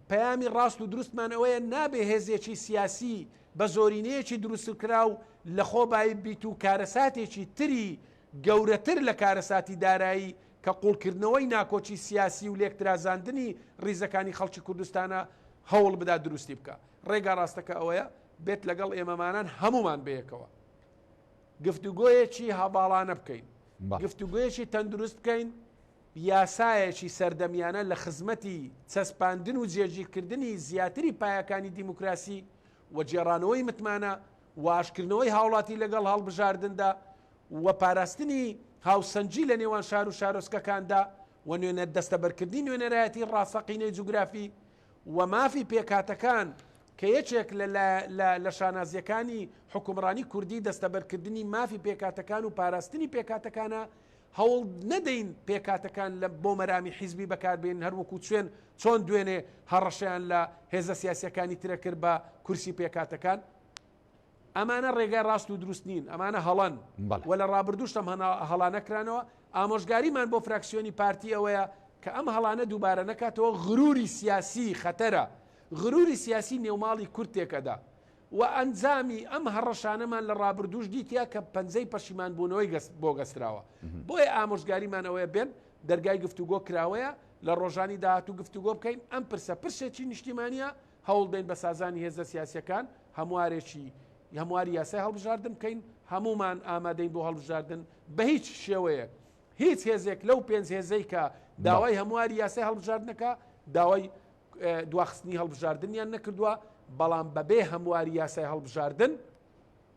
پەیامی ڕاست و دروستمان ئەوەیە نابێ هێزێکی سیاسی بە زۆرینەیەکی دروستکراو لە خۆ بای بیت و کارەساتێکی تری گەورەتر لە کارەساتی دارایی کە قوڵکردنەوەی ناکۆکی سیاسی و لێکترازاندنی ڕیزەکانی خەڵکی کوردستانە هەوڵ بدا دروستی بکا. ڕێگا ڕاستەکە ئەوەیە بێت لەگەڵ ئێمەمانان هەموومان بەیەکەوە گفتوگۆیەکی هەڤاڵانە بکەین، گفتوگۆیەکی تەندروست بکەین، یاسایەکی سەردەمیانە لە خزمەتی چەسپاندن و جێگیرکردنی زیاتری پایەکانی دیموکراسی و گێڕانەوەی متمانە و ئاشکردنەوەی هاوڵاتی لەگەڵ هەڵبژاردندا و پاراستنی هاوسەنگی لە نێوان شار و شارۆچکەکاندا و نوێنەر دەستەبەرکردنی نوێنەرایەتی ڕاستەقینەی جوگرافی و مافی پێکهاتەکان کە یەکێک لە لە لە شانازییەکانی حوکمڕانی کوردی دەستەبەرکردنی مافی پێکهاتەکان و پاراستنی پێکهاتەکانە هەوڵ نەدەین پێکهاتەکان لە بۆ مەرامی حیزبی بەکاربێنین هەر وەکوو چوێن چۆن دوێنێ هەڕەشەیان لە هێزە سیاسییەکانی ترە کرد بە کورسی پێکهاتەکان. ئەمانە ڕێگای ڕاست و دروست نین، ئەمانە هەڵەن و لە ڕابردووش ئەم هەڵانە کرانەوە، ئامۆژگاریمان بۆ فراکسیۆنی پارتی ئەوەیە کە ئەم هەڵانە دووبارە نەکاتەوە، غروری سیاسی خەتەرە، غروری سیاسی نێوماڵی کورد تێکئەدا و ئەنجامی ئەم هەڕەشانەمان لە ڕابردووش دیتە کە پەنجەی پەشیمانبوونەوەی بۆ گەستراوە. بۆیە ئامۆژگاریمان ئەوەیە بێن دەرگای گفتوگۆ کراوەیە، لە ڕۆژانی داهاتوو گفتوگۆ بکەین، ئەم پرسە پرسێکی نیشتیمانییە، هەوڵدەین بە سازانی هێزە سیاسیەکان هەموارێکی هەمواری یاسای هەڵبژاردن بکەین، هەموومان ئامادەین بۆ هەڵبژاردن، بە هیچ شێوەیەک هیچ هێزێک لەو پێنج هێزەی کە داوای هەمواری یاسای هەڵبژاردنەکە داوای دواخستنی هەڵبژاردنیان نەکردووە، بەڵام بەبێ هەمواری یاسای هەڵبژاردن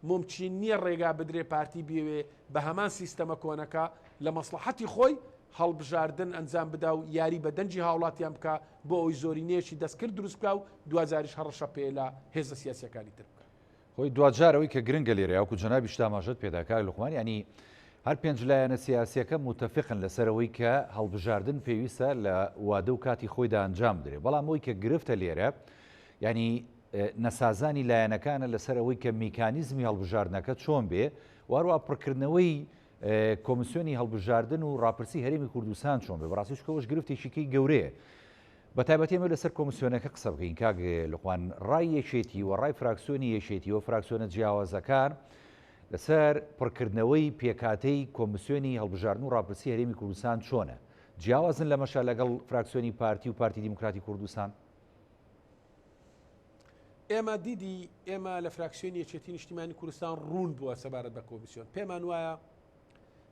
مومکین نییە ڕێگا بدرێ پارتی بیەوێ بە هەمان سیستەمە کۆنەکە لە مەسڵەحەتی خۆی هەڵبژاردن ئەنجام بدا و یاری بە دەنگی هاوڵاتیان بکا بۆ ئەوەی زۆرینەیەکی دەستکرد دروست بکا و دواجاریش هەڕەشە پێ لە هێزە سیاسیەکانی تر بکا. خۆی دواجار ئەوەی کە گرنگە لێرەیا وەکو جەنابیشت ئاماژەت پێدا کاک لوقمان یانی هەر پێنج لایەنە سیاسیەکە موتەفقن لەسەر ئەوەی کە هەڵبژاردن پێویستە لە وادە و کاتی خۆیدا ئەنجام بدرێ بەڵام ئەوەی کە گرفتە لێرە یانی نەسازانی لایەنەکانە لەسەر ئەوەی کە میکانیزمی هەڵبژاردنەکە چۆن بێ و هەروە پڕکردنەوەی کۆمیسیۆنی هەڵبژاردن و ڕاپرسی هەرێمی کوردستان چۆن بێ بەڕاستی چونکە ئەوەش گرفتێکی کەی گەورەیە بە تایبەتی ئەمە لەسەر کۆمیسیۆنەکە قسە بکەین کاک لوقمان ڕای یەکێتی و ڕای فراکسیۆنی یەکێتی و فراکسیۆنە جیاوازەکان لەسەر پڕکردنەوەی پێکهاتەی کۆمیسیۆنی هەڵبژاردن و ڕاپرسی هەرێمی کوردستان چۆنە جیاوازن لەمەشا لەگەڵ فراکسیۆنی پارتی و پارتی دیموکراتی کوردستان؟ ئێمە دیدی ئێمە لە فراکسیۆنی یەکێتی نیشتیمانی کوردستان ڕوون بووە سەبارەت بە کۆمیسیۆن پێمان وایە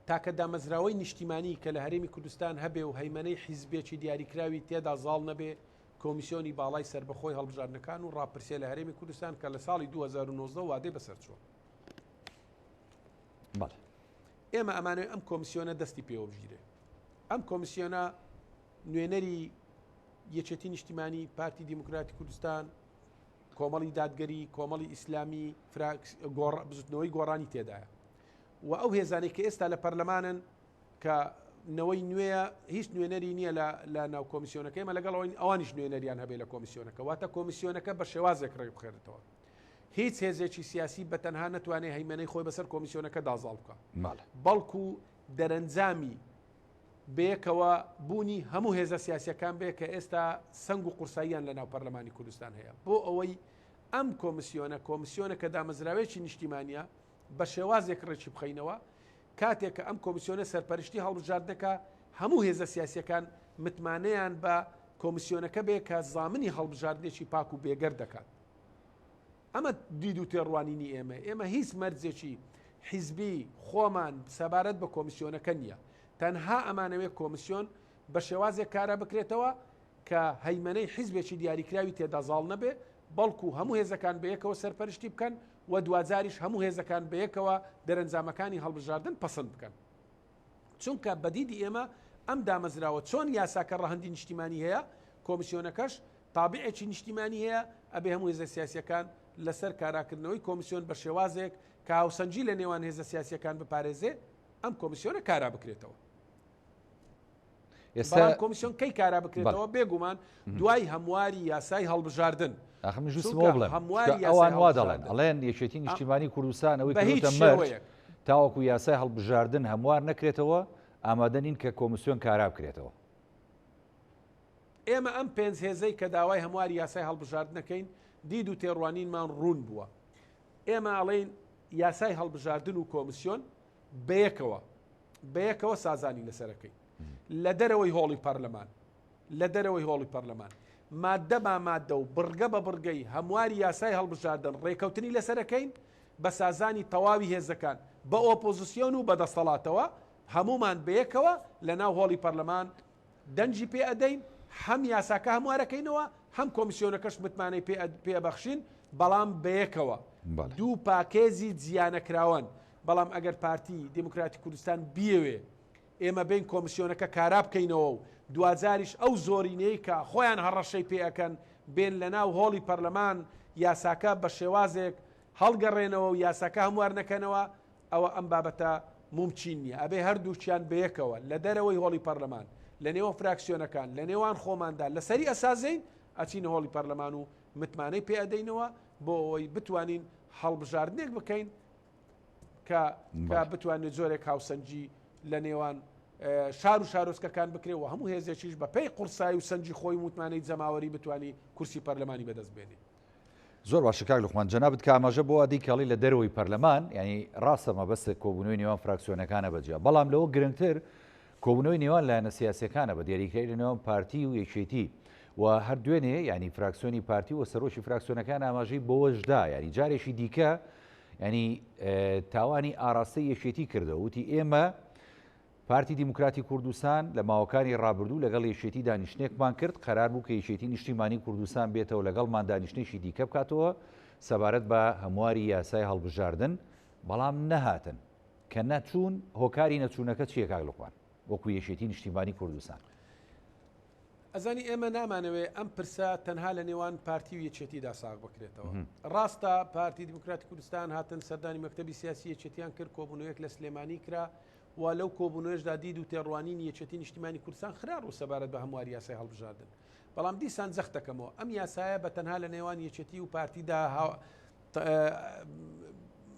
تاکە دامەزراوەی نیشتیمانی کە لە هەرێمی کوردستان هەبێ و هەیمەنەی حیزبێکی دیاریکراوی تێدا زاڵ نەبێ کۆمیسیۆنی باڵای سەربەخۆی هەڵبژاردنەکان و ڕاپرسیە لە هەرێمی کوردستان کە لە ساڵی 2019 وادەی بەسەرچووە. ئێمە ئەمانەوێ ئەم کۆمسیۆنە دەستی پێوە بگیرێ. ئەم کۆمسیۆنە نوێنەری یەکێتی نیشتیمانی، پارتی دیموکراتی کوردستان، کۆمەڵی دادگەری، کۆمەڵی ئیسلامی، بزوتنەوەی گۆڕانی تێدایە و ئەو هێزانەی کە ئێستا لە پەرلەمانن کە نەوەی نوێیە هیچ نوێنەری نییە لە ناو کۆمیسیۆنەکە ئێمە لەگەڵ ئەوەین ئەوانیش نوێنەریان هەبێ لە کۆمیسیۆنەکە واتە کۆمیسیۆنەکە بە شێوازێک ڕێک بخێنێتەوە هیچ هێزێکی سیاسی بە تەنها نەتوانێت هەیمەنەی خۆی بەسەر کۆمیسیۆنەکەدا زاڵ بکە بەڵکو دەرەنجامی بەیەکەوە بوونی هەموو هێزە سیاسیەکان بێ کە ئێستا سەنگ و قورساییان لە ناو پەرلەمانی کوردستان هەیە بۆ ئەوەی ئەم کۆمسیۆنە کۆمسیۆنە کە دامەزراوێکی نیشتیمانە بە شێوازێک ڕێکی بخەینەوە کاتێک کە ئەم کۆمسیۆنە سەرپەرشتی هەڵبژاردنەکە هەموو هێزە سیاسیەکان متمانەیان بە کۆمسیۆنەکە بێ کە زامنی هەڵبژاردنێکی پاک و بێگەرد دەکات. ئەمە دید و تێڕوانینی ئێمەیە. ئێمە هیچ مەرجێکی حیزبی خۆمان سەبارەت بە کۆمیسیۆنەکە نییە. تەنها ئەمانەوێت کۆمیسیۆن بە شێوازێک کارا بکرێتەوە کە هەیمەنەی حیزبێکی دیاریکراوی تێدا زاڵ نەبێ، بەڵکو هەموو هێزەکان بەیەکەوە سەرپەرشتی بکەن و دواجاریش هەموو هێزەکان بەیەکەوە دەرەنجامەکانی هەڵبژاردن پەسند بکەن. چونکە بە دیدی ئێمە ئەم دامەزراوە چۆن یاساکە ڕەهەندی نیشتیمانی هەیە، کۆمیسیۆنەکەش تابعێکی نیشتیمانی هەیە، ئەبێ هەموو هێزە سیاسیەکان لەسەر کاراکردنەوەی کۆمیسیۆن بە شێوازێک کە هاوسەنگی لە نێوان هێزە سیاسیەکان بپارێزێ ئەم کۆمیسیۆنە کارا بکرێتەوە. ئێستا بەڵام کۆمیسیۆن کەی کارا بکرێتەوە؟ بێگومان دوای هەمواری یاسای هەڵبژاردن. ئاخر من چونکە جوستم ئەوە بڵێم هەمواری چونکە یاسای ئەوان وا دەڵێن هەڵبژاردن ئەڵێن یەکێتی نیشتیمانی کوردستان ئەوەی بە هیچ کردوتە مەرج شێوەیەک. تاوەکو یاسای هەڵبژاردن هەموار نەکرێتەوە ئامادە نین کە کۆمیسیۆن کارا بکرێتەوە. ئێمە ئەم پێنج هێزەی کە داوای هەمواری یاسای هەڵبژاردنەکەین دید و تێڕوانینمان ڕوون بووە. ئێمە ئەڵێین یاسای هەڵبژاردن و کۆمسیۆن بەیەکەوە بەیەکەوە سازانی لەسەرەکەین لە دەرەوەی هۆڵی پەرلەمان لە دەرەوەی هۆڵی پەرلەمان مادە با مادە و بڕگە بە بڕگەی هەمواری یاسای هەڵبژاردن ڕێکەوتنی لەسەرەکەین بە سازانی تەواوی هێزەکان بە ئۆپۆزیسیۆن و بە دەسەڵاتەوە هەمومان بەیەکەوە لە ناو هۆڵی پەرلەمان دەنگی پێ ئەدەین، هەم یاساکە هەموارەکەینەوە، هەم کۆمیسیۆنەکەش متمانەی پێ پێ ئەبەخشین، بەڵام بەیەکەوە. دوو پاکێجی جیانەکراوەن، بەڵام ئەگەر پارتی دیموکراتی کوردستان بیەوێ ئێمە بێین کۆمیسیۆنەکە کارا بکەینەوە و دواجاریش ئەو زۆرینەی کە خۆیان هەڕەشەی پێ ئەکەن بێن لەناو هۆڵی پەرلەمان یاساکە بە شێوازێک هەڵگەڕێنەوە و یاساکە هەموار نەکەنەوە، ئەوە ئەم بابەتە مومکین نیە. ئەبێ هەردووکیان بەیەکەوە لە دەرەوەی هۆڵی پەرلەمان، لە نێوان فراکسیۆنەکان، لە نێوان خۆماندا لەسەری ئەسازین، ئەچینە هۆڵی پەرلەمان و متمانەی پێ ئەدەینەوە بۆ ئەوەی بتوانین هەڵبژاردنێک بکەین کە کە بتوانێت جۆرێک هاوسەنگی لە نێوان شار و شارۆچکەکان بکرێ و هەموو هێزێکیش بە پێی قورسایی و سەنگی خۆی و متمانەی جەماوەری بتوانی کورسی پەرلەمانی بەدەست بێنێ. زۆر باشە کاک لوقمان جەنابت کە ئاماژە بۆ ئەدەی کەڵی لە دەرەوەی پەرلەمان یعنی ڕاستە مەبەستت کۆبوونەوەی نێوان فراکسیۆنەکانە بەجیا بەڵام لەوە گرنگتر کۆبوونەوەی نێوان لایەنە سیاسەکانە بە دیاریکراوی لە نێوان پارتی و یەکێتی و هەر دوێنێ ینی فراکسیۆنی پارتی و سەرۆکی فراکسیۆنەکان ئاماژەی بەوەشدا ینی جارێکی دیکە ینی تاوانی ئاراستەی یەکێتی کردەوە وتی ئێمە پارتی دیموکراتی کوردستان لە ماوەکانی ڕابردوو لەگەڵ یەکێتی دانیشتنێکمان کرد، قەرار بوو کە یەکێتی نیشتیمانی کوردستان بێتەوە لەگەڵمان دانیشتنێکی دیکە بکاتەوە سەبارەت بە هەمواری یاسای هەڵبژاردن، بەڵام نەهاتن. کە نەچوون هۆکاری نەچوونەکە چییە کاک لوقمان وەکو یەکێتی نیشتیمانی کوردستان؟ ئەزانی ئێمە نامانەوێ ئەم پرسە تەنها لە نێوان پارتی و یەکێتیدا ساغ بکرێتەوە. ڕاستە پارتی دیموکراتی کوردستان هاتن سەردانی مەکتەبی سیاسی یەکێتیان کرد، کۆبوونەوەیەک لە سلێمانی کرا، و لەو کۆبوونەوەیشدا دید و تێڕوانینی یەکێتی نیشتیمانی کوردستان خرا ڕوو سەبارەت بە هەمواری یاسای هەڵبژاردن. بەڵام دیسان جەخت دەکەمەوە ئەم یاسایە بە تەنها لە نێوان یەکێتی و پارتیدا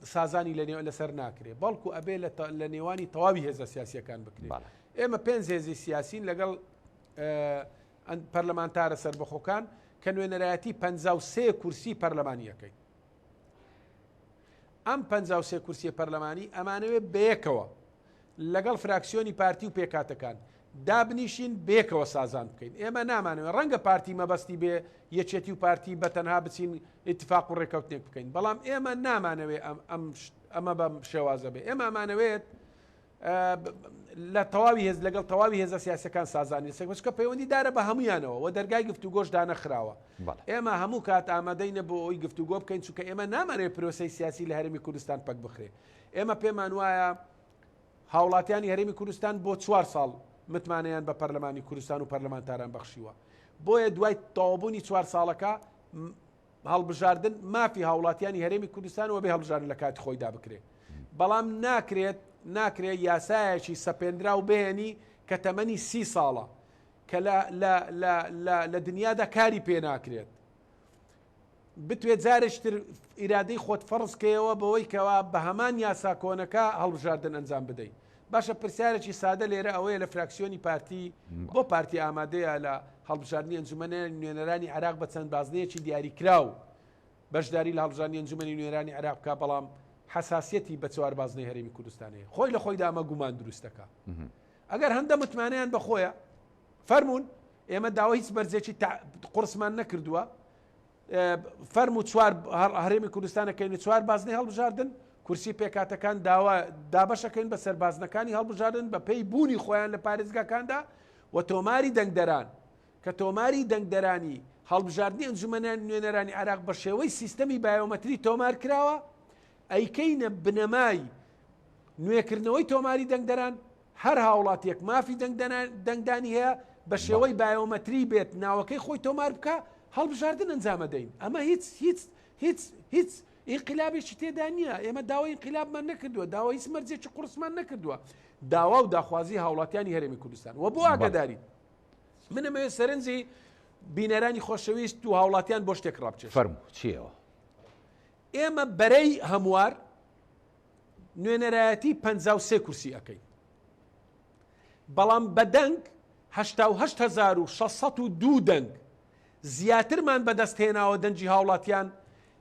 سازانی لەسەر ناکرێ بەڵکو ئەبێ لە نێوانی تەواوی هێزە سیاسیەکان بکرێت. ئێمە پێنج هێزی سیاسین لەگەڵ پەرلەمانتارە سەربەخۆکان کە نوێنەرایەتی 53 کورسی پەرلەمانیەکەین. ئەم 53 کورسیە پەرلەمانی ئەمانەوێ بەیەکەوە لەگەڵ فراکسیۆنی پارتی و پێکهاتەکان دابنیشین بەیەکەوە سازان بکەین ئێمە نامانەوێ ڕەنگە پارتی مەبەستی بێ یەکێتی و پارتی بە تەنها بچین ئیتفاق و ڕێکەوتنێک بکەین بەڵام ئێمە نامانەوێ ئەم ئەمە بەم شێوازە بێ ئێمە ئەمانەوێت لە تەواوی هێز لەگەڵ تەواوی هێزە سیاسەکان سازانی لەسەر چکە پەیوەندی دارە بە هەمویانەوە و دەرگای گفتوگۆش دانەخراوە ئێمە هەموو کات ئامادەینە بۆ ئەوی گفتوگۆ بکەین چونکە ئێمە نامانەوێت پرۆسەی سیاسی لە هەرێمی کوردستان پەک بخرێ ئێمە پێمان وایە. هاوڵاتیانی هەرێمی کوردستان بۆ چوار ساڵ متمانەیان بە پەرلەمانی کوردستان و پەرلەمانتاران بەخشیوە. بۆیە دوای تەواوبوونی چوار ساڵەکە هەڵبژاردن مافی هاوڵاتیانی هەرێمی کوردستان وە بێ هەڵبژاردن لە کاتی خۆیدا بکرێ. بەڵام ناکرێت ناکرێت یاسایەکی سەپێنراو بهێنی کە تەمەنی سی ساڵە کە لە لە لە لە لە دنیادا کاری پێ ناکرێت. بتوێ جارێکی تر ئیرادەی خۆت فەرز کەیەوە بەوەی کەوا بە هەمان یاسا کۆنەکە هەڵبژاردن ئەنجام بدەی. باشە پرسیارێکی سادە لێرە ئەوەیە لە فراکسیۆنی پارتی بۆ پارتی ئامادەیە لە هەڵبژاردنی ئەنجومەنی نوێنەرانی عێراق بە چەند بازنەیەکی دیاریکراو بەشداری لە هەڵبژاردنی ئەنجومەنی نوێنەرانی عێراق بکا بەڵام حەساسیەتی بە چوار بازنەی هەرێمی کوردستان هەیە خۆی لە خۆیدا ئەمە گومان دروست دەکا ئەگەر هەندە متمانەیان بە خۆیە فەرمونون ئێمە داوای هیچ مەرجێکی قورسمان نەکردووە فەرموو چوار هەرێمی کوردستانەکەین و چوار بازنەی هەڵبژاردن کورسی پێکاتەکان داوا دابەشەکەین بە سەربازنەکانی هەڵبژاردن بە پێی بوونی خۆیان لە پارێزگاکاندا و تۆماری دەنگدەران کە تۆماری دەنگدەرانی هەڵبژاردنی ئەنجومەنە نوێنەرانی عراق بە شێوەی سیستەمی بایۆمەتری تۆمار کراوە ئەیکەینە بنەمای نوێکردنەوەی تۆماری دەنگدەران هەر هاوڵاتیەک مافی دەنگدانی هەیە بە شێوەی بایۆمەتری بێت ناوەکەی خۆی تۆمار بکە هەڵبژاردن ئەنجامەدەین ئەمە هیچ هیچ هیچ هیچ ئینقلابێکی تێدا نییە ئێمە داوای ئینقلابمان نەکردووە داوای هیچ مەرجێکی قورسمان نەکردووە داوا و داخوازی هاوڵاتیانی هەرێمی کوردستان و بۆ ئاگاداری من ئەمەوێت سەرنجی بینەرانی خۆشەویست و هاوڵاتیان بۆ شتێک ڕابچێت فەرموو چیەوە ئێمە بەرەی هەموار نوێنەرایەتی 53 کورسی ئەەکەین بەڵام بە دەنگ 88602 دەنگ زیاترمان بەدەست هێناوە دەنگی هاوڵاتیان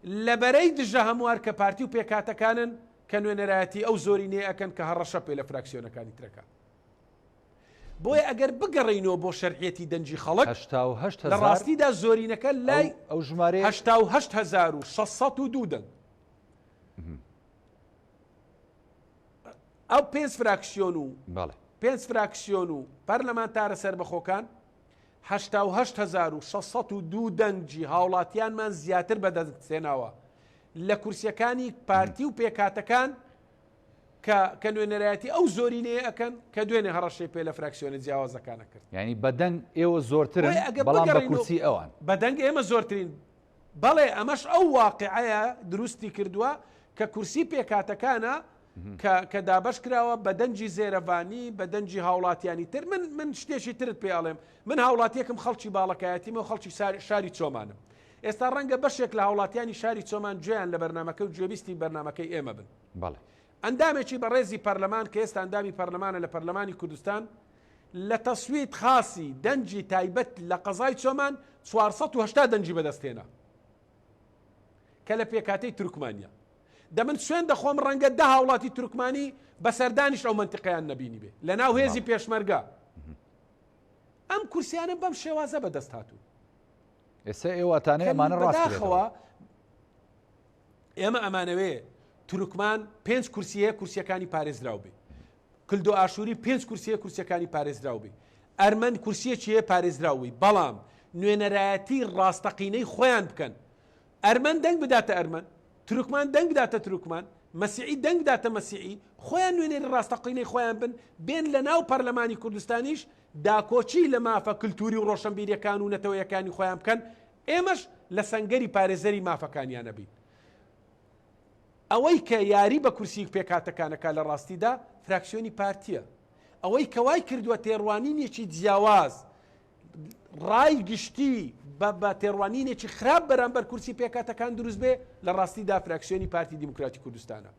لە بەرەی دژە هەموار کە پارتی و پێکهاتەکانن کە نوێنەرایەتی ئەو زۆرینەیە ئەکەن کە هەڕەشە پێ لە فراکسیۆنەکانی ترەکە. بۆیە ئەگەر بگەڕێینەوە بۆ شەرعیەتی دەنگی خەڵک، 88 لە ڕاستیدا زۆرینەکە لای ئەو ژمارەیە 88602 دەنگ. ئەو پێنج فراکسیۆن و پێنج فراکسیۆن و پەرلەمانتارە سەربەخۆکان 88602 دەنگی هاوڵاتیانمان زیاتر بەدەستهێناوە لە کورسیەکانی پارتی و پێکهاتەکان کە کە نوێنەرایەتی ئەو زۆرینەیە ئەکەن کە دوێنێ هەڕەشەی پێ لە فراکسیۆنە جیاوازەکان ئەکرد. یانی بە دەنگ ئێوە زۆرترن بەڵام بە کورسی ئەوان. بە دەنگ ئێمە زۆرترین. بەڵێ ئەمەش ئەو واقیعەیە دروستی کردووە کە کورسی پێکهاتەکانە کە کە دابەش کراوە بە دەنگی زێرەڤانی بە دەنگی هاوڵاتیانی تر من من شتێکی ترت پێ ئەڵێم من هاوڵاتیەکم خەڵکی باڵەکایەتیمە و خەڵکی شاری چۆمانم ئێستا ڕەنگە بەشێک لە هاوڵاتیانی شاری چۆمان گوێیان لە بەرنامەکە و گوێبیستی بەرنامەکەی ئێمە بن. بەڵێ. ئەندامێکی بەڕێزی پەرلەمان کە ئێستا ئەندامی پەرلەمانە لە پەرلەمانی کوردستان لە تەسویت خاسی دەنگی تایبەت لە قەزای چۆمان 480 دەنگی بەدەست هێنا کە لە پێکهاتەی تورکمانیە. دە من سوێن دەخۆم ڕەنگە دە هاوڵاتی تورکمانی بە سەردانیش ئەو مەنتیقەیان نەبینیبێ لە ناو هێزی پێشمەرگە. ئەم کورسیانە بەم شێوازە بەدەست هاتوون. ئێستا ئێوە ئەتانەوێ ئەمانە ڕاست بەداخەوە ئێمە ئەمانەوێ تورکمان پێنج کورسی هەیە کورسیەکانی پارێزراو بێ کلدۆ ئاشووری پێنج کورسیە کورسیەکانی پارێزراو بێ ئەرمەن کورسیەکی هەیە پارێزراوی بەڵام نوێنەرایەتی ڕاستەقینەی خۆیان بکەن ئەرمەن دەنگ بداتە ئەرمەن تورکمان دەنگ بداتە تورکمان مەسیعی دەنگ بداتە مەسیعی خۆیان نوێنەری ڕاستەقینەی خۆیان بن بێن لە ناو پەرلەمانی کوردستانیش داکۆکی لە مافە کلتوری و ڕۆشەنبیریەکان و نەتەوەیەکانی خۆیان بکەن، ئێمەش لە سەنگەری پارێزەری مافەکانیانە بین. ئەوەی کە یاری بە کورسی پێکهاتەکان ئەکا لە ڕاستیدا فراکسیۆنی پارتیە. ئەوەی کە وای کردووە تێڕوانینێکی جیاواز ڕای گشتی بە بە تێڕوانینێکی خراپ بەرامبەر کورسی پێکهاتەکان دروست بێ لە ڕاستیدا فراکسیۆنی پارتی دیموکراتی کوردستانە.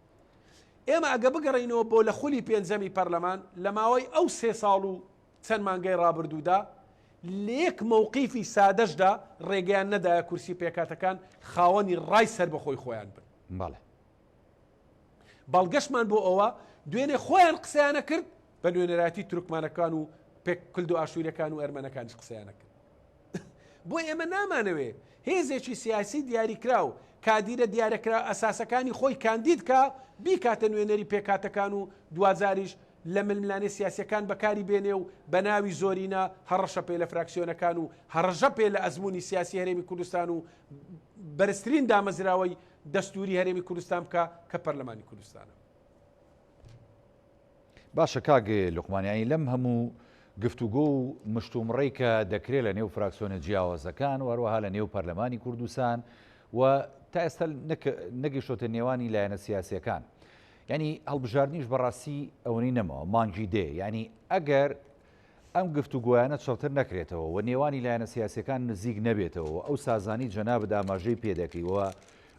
ئێمە ئەگە بگەڕێینەوە بۆ لە خولی پێنجەمی پەرلەمان لە ماوەی ئەو سێ ساڵ و چەند مانگەی ڕابردوودا لە یەک مەوقیفی سادەشدا ڕێگەیان نەدایە کورسی پێکهاتەکان خاوەنی ڕای سەربەخۆی خۆیان بن. بەڵێ. بەڵگەشمان بۆ ئەوە دوێنێ خۆیان قسەیانە کرد بە نوێنەرایەتی تورکمانەکان و پێک کلد و ئاشووریەکان و ئەرمەنەکانیش قسەیانە کرد. بۆ ئێمە نامانەوێ هێزێکی سیاسی دیاریکراو کادیرە دیارەکرا ئەساسەکانی خۆی کاندید کا بیکاتە نوێنەری پێکهاتەکان و دواجاریش لە ململانێ سیاسیەکان بەکاری بێنێ و بە ناوی زۆرینە هەڕەشە پێ لە فراکسیۆنەکان و هەڕەژە پێ لە ئەزموونی سیاسی هەرێمی کوردستان و بەرزترین دامەزراوەی دەستووری هەرێمی کوردستان بکا کە پەرلەمانی کوردستانە. باشە کاک لوقمان یانی لەم هەموو گفتوگۆ و مشتومڕەی کە دەکرێت لە نێو فراکسیۆنە جیاوازەکان و هەروەها لە نێو پەرلەمانی کوردستان و تا ئێستا نەگەیشتۆتە نێوانی لایەنە سیاسیەکان یعنی هەڵبژاردنیش بەڕاستی ئەوەی نەماوە مانگی دێ یعنی ئەگەر ئەم گفتوگۆیانە چڕتر نەکرێتەوە و نێوانی لایەنە سیاسیەکان نزیک نەبێتەوە و ئەو سازانی جەنابت ئاماژەی پێدەکەی و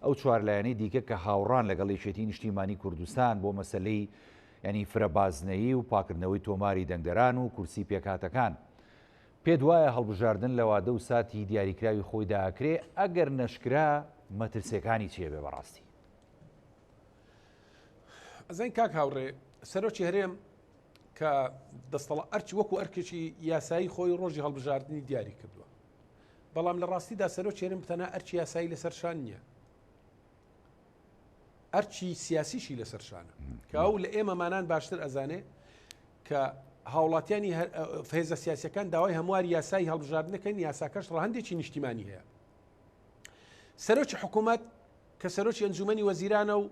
ئەو چوار لایەنەی دیکە کە هاوڕان لەگەڵ یەکێتی نیشتیمانی کوردستان بۆ مەسەلەی یانی فرە بازنەیی و پاکردنەوەی تۆماری دەنگدەران و کورسی پێکهاتەکان. پێت وایە هەڵبژاردن لە وادە و ساتی دیاریکراوی خۆیدا ئەکرێ؟ ئەگەر نەشکرا مەترسیەکانی چیە بێ بەڕاستی؟ ئەزانی کاک هاوڕێ سەرۆکی هەرێم کە دەستەڵا ئەرچ وەکو ئەرکێکی یاسایی خۆی ڕۆژی هەڵبژاردننی دیاری کردووە بەڵام لە ڕاستیدا سەرۆکی هەرێم تەنها ئەرکی یاسایی لەسەر شان نییە ئەرکی سیاسیشی لەسەر شانە کە ئەو لە ئێمەمانان باشتر ئەزانێ کە هاوڵاتیانی هێزە سیاسەکان داوای هەموار یاسایی هەڵبژاردنەکەن یاساکەش ڕەهندێکی نیشتیمانی هەیە سەرۆکی حکوومەت کە سەرۆکی ئەنجومەنی وەزیرانە و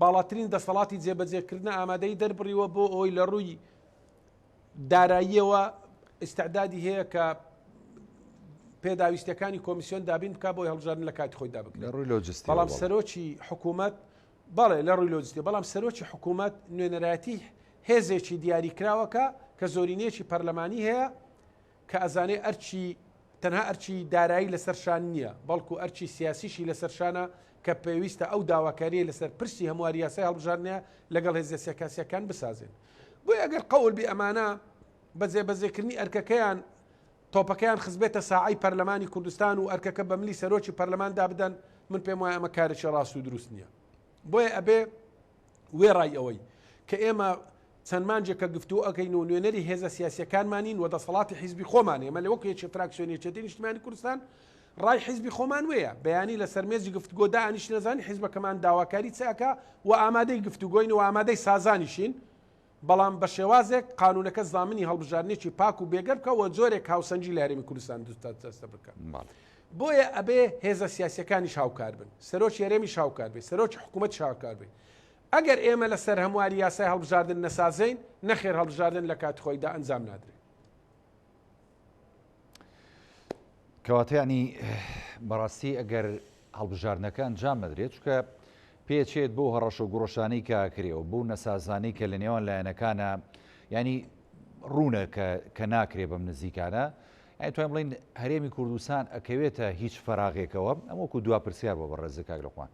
باڵاترین دەسەڵاتی جێبەجێکردنە ئامادەی دەربڕیوە بۆ ئەوی لە ڕووی داراییەوە ئیستعدادی هەیە کە پێداویستەکانی کۆمیسیۆن دابین بک بۆی هەڵبژاردن لە کاتی خۆیدا بکرێت ڕووی لۆجستی بەڵام سەرۆکی حکوومەت بەڵێ لە ڕووی لۆجستی بەڵام سەرۆکی حکوومەت نوێنەرایەتی هێزێکی دیاریکراوەکە کە زۆرینەیەکی پەرلەمانی هەیە کە ئەزانێ ئەرکی تەنها ئەرکی دارایی لەسەر شان نییە، بەڵکو ئەرکی سیاسیشی لەسەر شانە کە پێویستە ئەو داواکارییەی لەسەر پرسی هەمواری یاسای هەڵبژاردنە لەگەڵ هێزە سیاکاسییەکان بسازێن. بۆیە ئەگەر قەول بێ ئەمانە بە جێبەجێکردنی ئەرکەکەیان تۆپەکەیان خستبێتە ساعەی پەرلەمانی کوردستان و ئەرکەکە بە ملی سەرۆکی پەرلەماندا بدەن، من پێم وایە ئەمە کارێکی ڕاست و دروست نییە. بۆیە ئەبێ وێڕای ئەوەی کە ئێمە چەند مانگێکە گفتوگۆ ئەکەین و نوێنەری هێزە سیاسیەکانمانین و دەسەڵاتی حیزبی خۆمان ئێمە لە وەکو یەکێ فراکسیۆنی یەکێتی نیشتمانی کوردستان ڕای حیزبی خۆمان وەیە بەیانی لەسەر مێزی گفتوگۆ دانیشتین ئەزانین حیزبەکەمان داواکاری چ ئەکا و ئامادەی گفتوگۆین و ئامادەی سازانیشین بەڵام بە شێوازێک قانونەکە زامنی هەڵبژاردنێکی پاک و بێگەر بکە و جۆرێک هاوسەنگی لە هەرێمی کوردستان دەستە بکە بۆیە ئەبێ هێزە سیاسیەکانیش هاوکار بن سەرۆکی هەرێمیش هاوکار بێ سەرۆکی حکوومەت هاوکار بێ ئەگەر ئێمە لەسەر هەمواری یاسای هەڵبژاردن نەسازین نەخێر هەڵبژاردن لە کاتی خۆیدا ئەنجام نادرێت. کەواتە ینی بەڕاستی ئەگەر هەڵبژاردنەکە ئەنجام نەدرێت چکە پێچێت بۆ هەڕەشە و گوڕەشانەی کە ئەکرێ و بەو نەسازانەی کە لە نێوان لایەنەکانە ینی ڕوونە کە کە ناکرێ بەم نزیکانە یانی توانین بڵێین هەرێمی کوردستان ئەکەوێتە هیچ فەراغێکەوە ئەم وەکو دوا پرسیار بۆ بەڕێزت کاک لوقمان.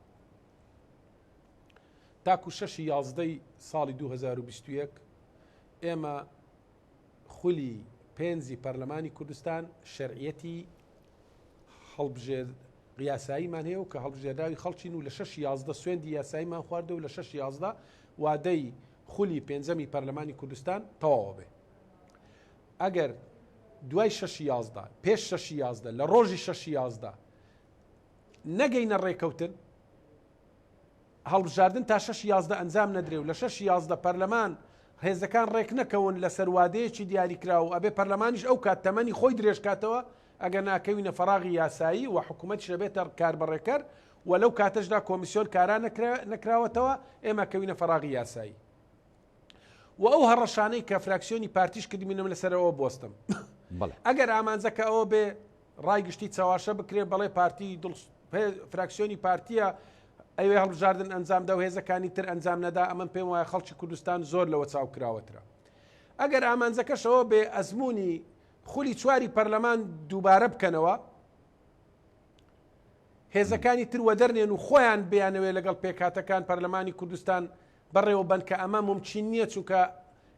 تاکو شەشی یازدەی ساڵی 2021 ئێمە خولی پێنجی پەرلەمانی کوردستان شەرعیەتی هەڵبژێر یاساییمان هەیە و کە هەڵبژێراوی خەڵکین و لە شەش 11 سوێندی یاساییمان خواردە و لە شەش 11 وادەی خولی پێنجەمی پەرلەمانی کوردستان تەواوە بێ ئەگەر دوای شەشی 11 پێش شەشی 11 لە ڕۆژی شەشی 11 نەگەینە ڕێکەوتن هەڵبژاردن تا شەشی 11 ئەنجام نەدرێ و لە شەشی 11 پەرلەمان هێزەکان ڕێکنەکەون لەسەر وادەیەکی دیاریکراو ئەبێ پەرلەمانیش ئەو کات تەمەنی خۆی درێژکاتەوە ئەگەر ناکەوینە فەراغی یاسایی و حکوومەتیش ئەبێتە کاربەڕێکەر و لەو کاتەشدا کۆمیسیۆن کارا نەکراوەتەوە ئێمە کەوینە فەراغی یاسایی و ئەو هەڕەشانەی کە فراکسیۆنی پارتیش کردمینم لەسەرەوە بۆستم ئەگەر ئامانجەکە ئەوە بێ ڕای گشتی چەواشە بکرێ بەڵێ پارتی دڵ فراکسیۆنی پارتیە ئەوێ هەڵبژاردن ئەنجامدا و هێزەکانی تر ئەنجام نەدا ئەمە پێم وایە خەڵکی کوردستان زۆر لەوە چاوکراوەترە ئەگەر ئامانجەکەشەوە بێ ئەزمموی خولی چواری پەرلەمان دووبارە بکەنەوە، هێزەکانی تر وەدەرنێن و خۆیان بیانەوێ لەگەڵ پێکهاتەکان پەرلەمانی کوردستان بەڕێوە بەن کە ئەمە مومکین نییە چونکە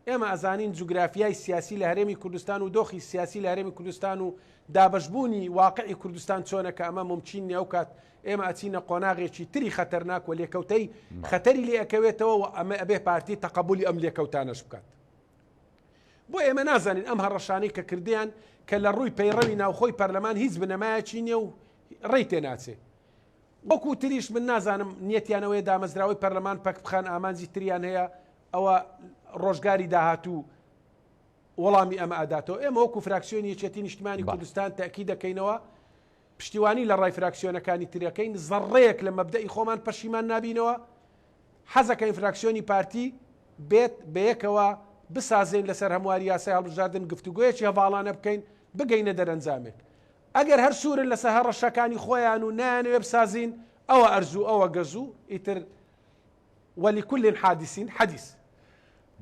ئێمە ئەزانین جوگرافیای سیاسی لە هەرێمی کوردستان و دۆخی سیاسی لە هەرێمی کوردستان و دابەشبوونی واقعی کوردستان چۆنە کە ئەمە مومکین نییە ئەو کات ئێمە ئەچینە قۆناغێکی تری خەتەرناک و لێکەوتەی خەتەری لێ ئەکەوێتەوە و ئەمە ئەبێ پارتی تەقەبولی ئەم لێکەوتانەش بکات. بۆ ئێمە نازانین ئەم هەڕەشانەی کە کردیان کە لە ڕووی پەیڕەوی ناوخۆی پەرلەمان هیچ بنەمایەکی نییە و ڕێی تێناچێ. وەکو تریش من نازانم نیەتیان ئەوەیە دامەزراوەی پەرلەمان پەک بخەن ئامانجی تریان هەیە ئەوە ڕۆژگاری داهاتوو وەڵامی ئەمە ئەداتەوە ئێمە وەکو فراکسیۆنی یەکێتی نیشتمانی کوردستان تەئکید دەکەینەوە پشتیوانی لە ڕای فراکسیۆنەکانی ترەکەین زەڕەیەک لە مەبدەئی خۆمان پەشیمان نابینەوە حەزەکەین فراکسیۆنی پارتی بێت بەیەکەوە بسازێین لەسەر هەمواری یاسای هەڵبژاردن گفتوگۆیەکی هەڤاڵانە بکەین بگەینە دەرەنجامێک. ئەگەر هەر سوورن لەسەر هەڕەشەکانی خۆیان و نایانەوێ بسازین ئەوە ئەرزوو ئەوە گەزوو ئیتر ولکل حادث حدیث.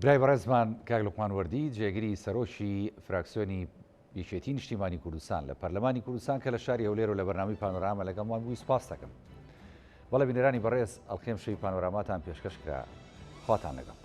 برای بەڕێزمان کاک لوقمان وەردی جێگری سەرۆکی فراکسیۆنی یەکێتی نیشتیمانی کوردستان لە پەرلەمانی کوردستان کە لە شاری هەولێر و لە بەرنامەی پانۆراما لەگەڵمان بووی سپاس دەکەم. بەڵێ بینەرانی بەڕێز ئەڵقەی ئەمشەوی پانۆراماتان پێشکەش کرا خواتان لەگەڵ.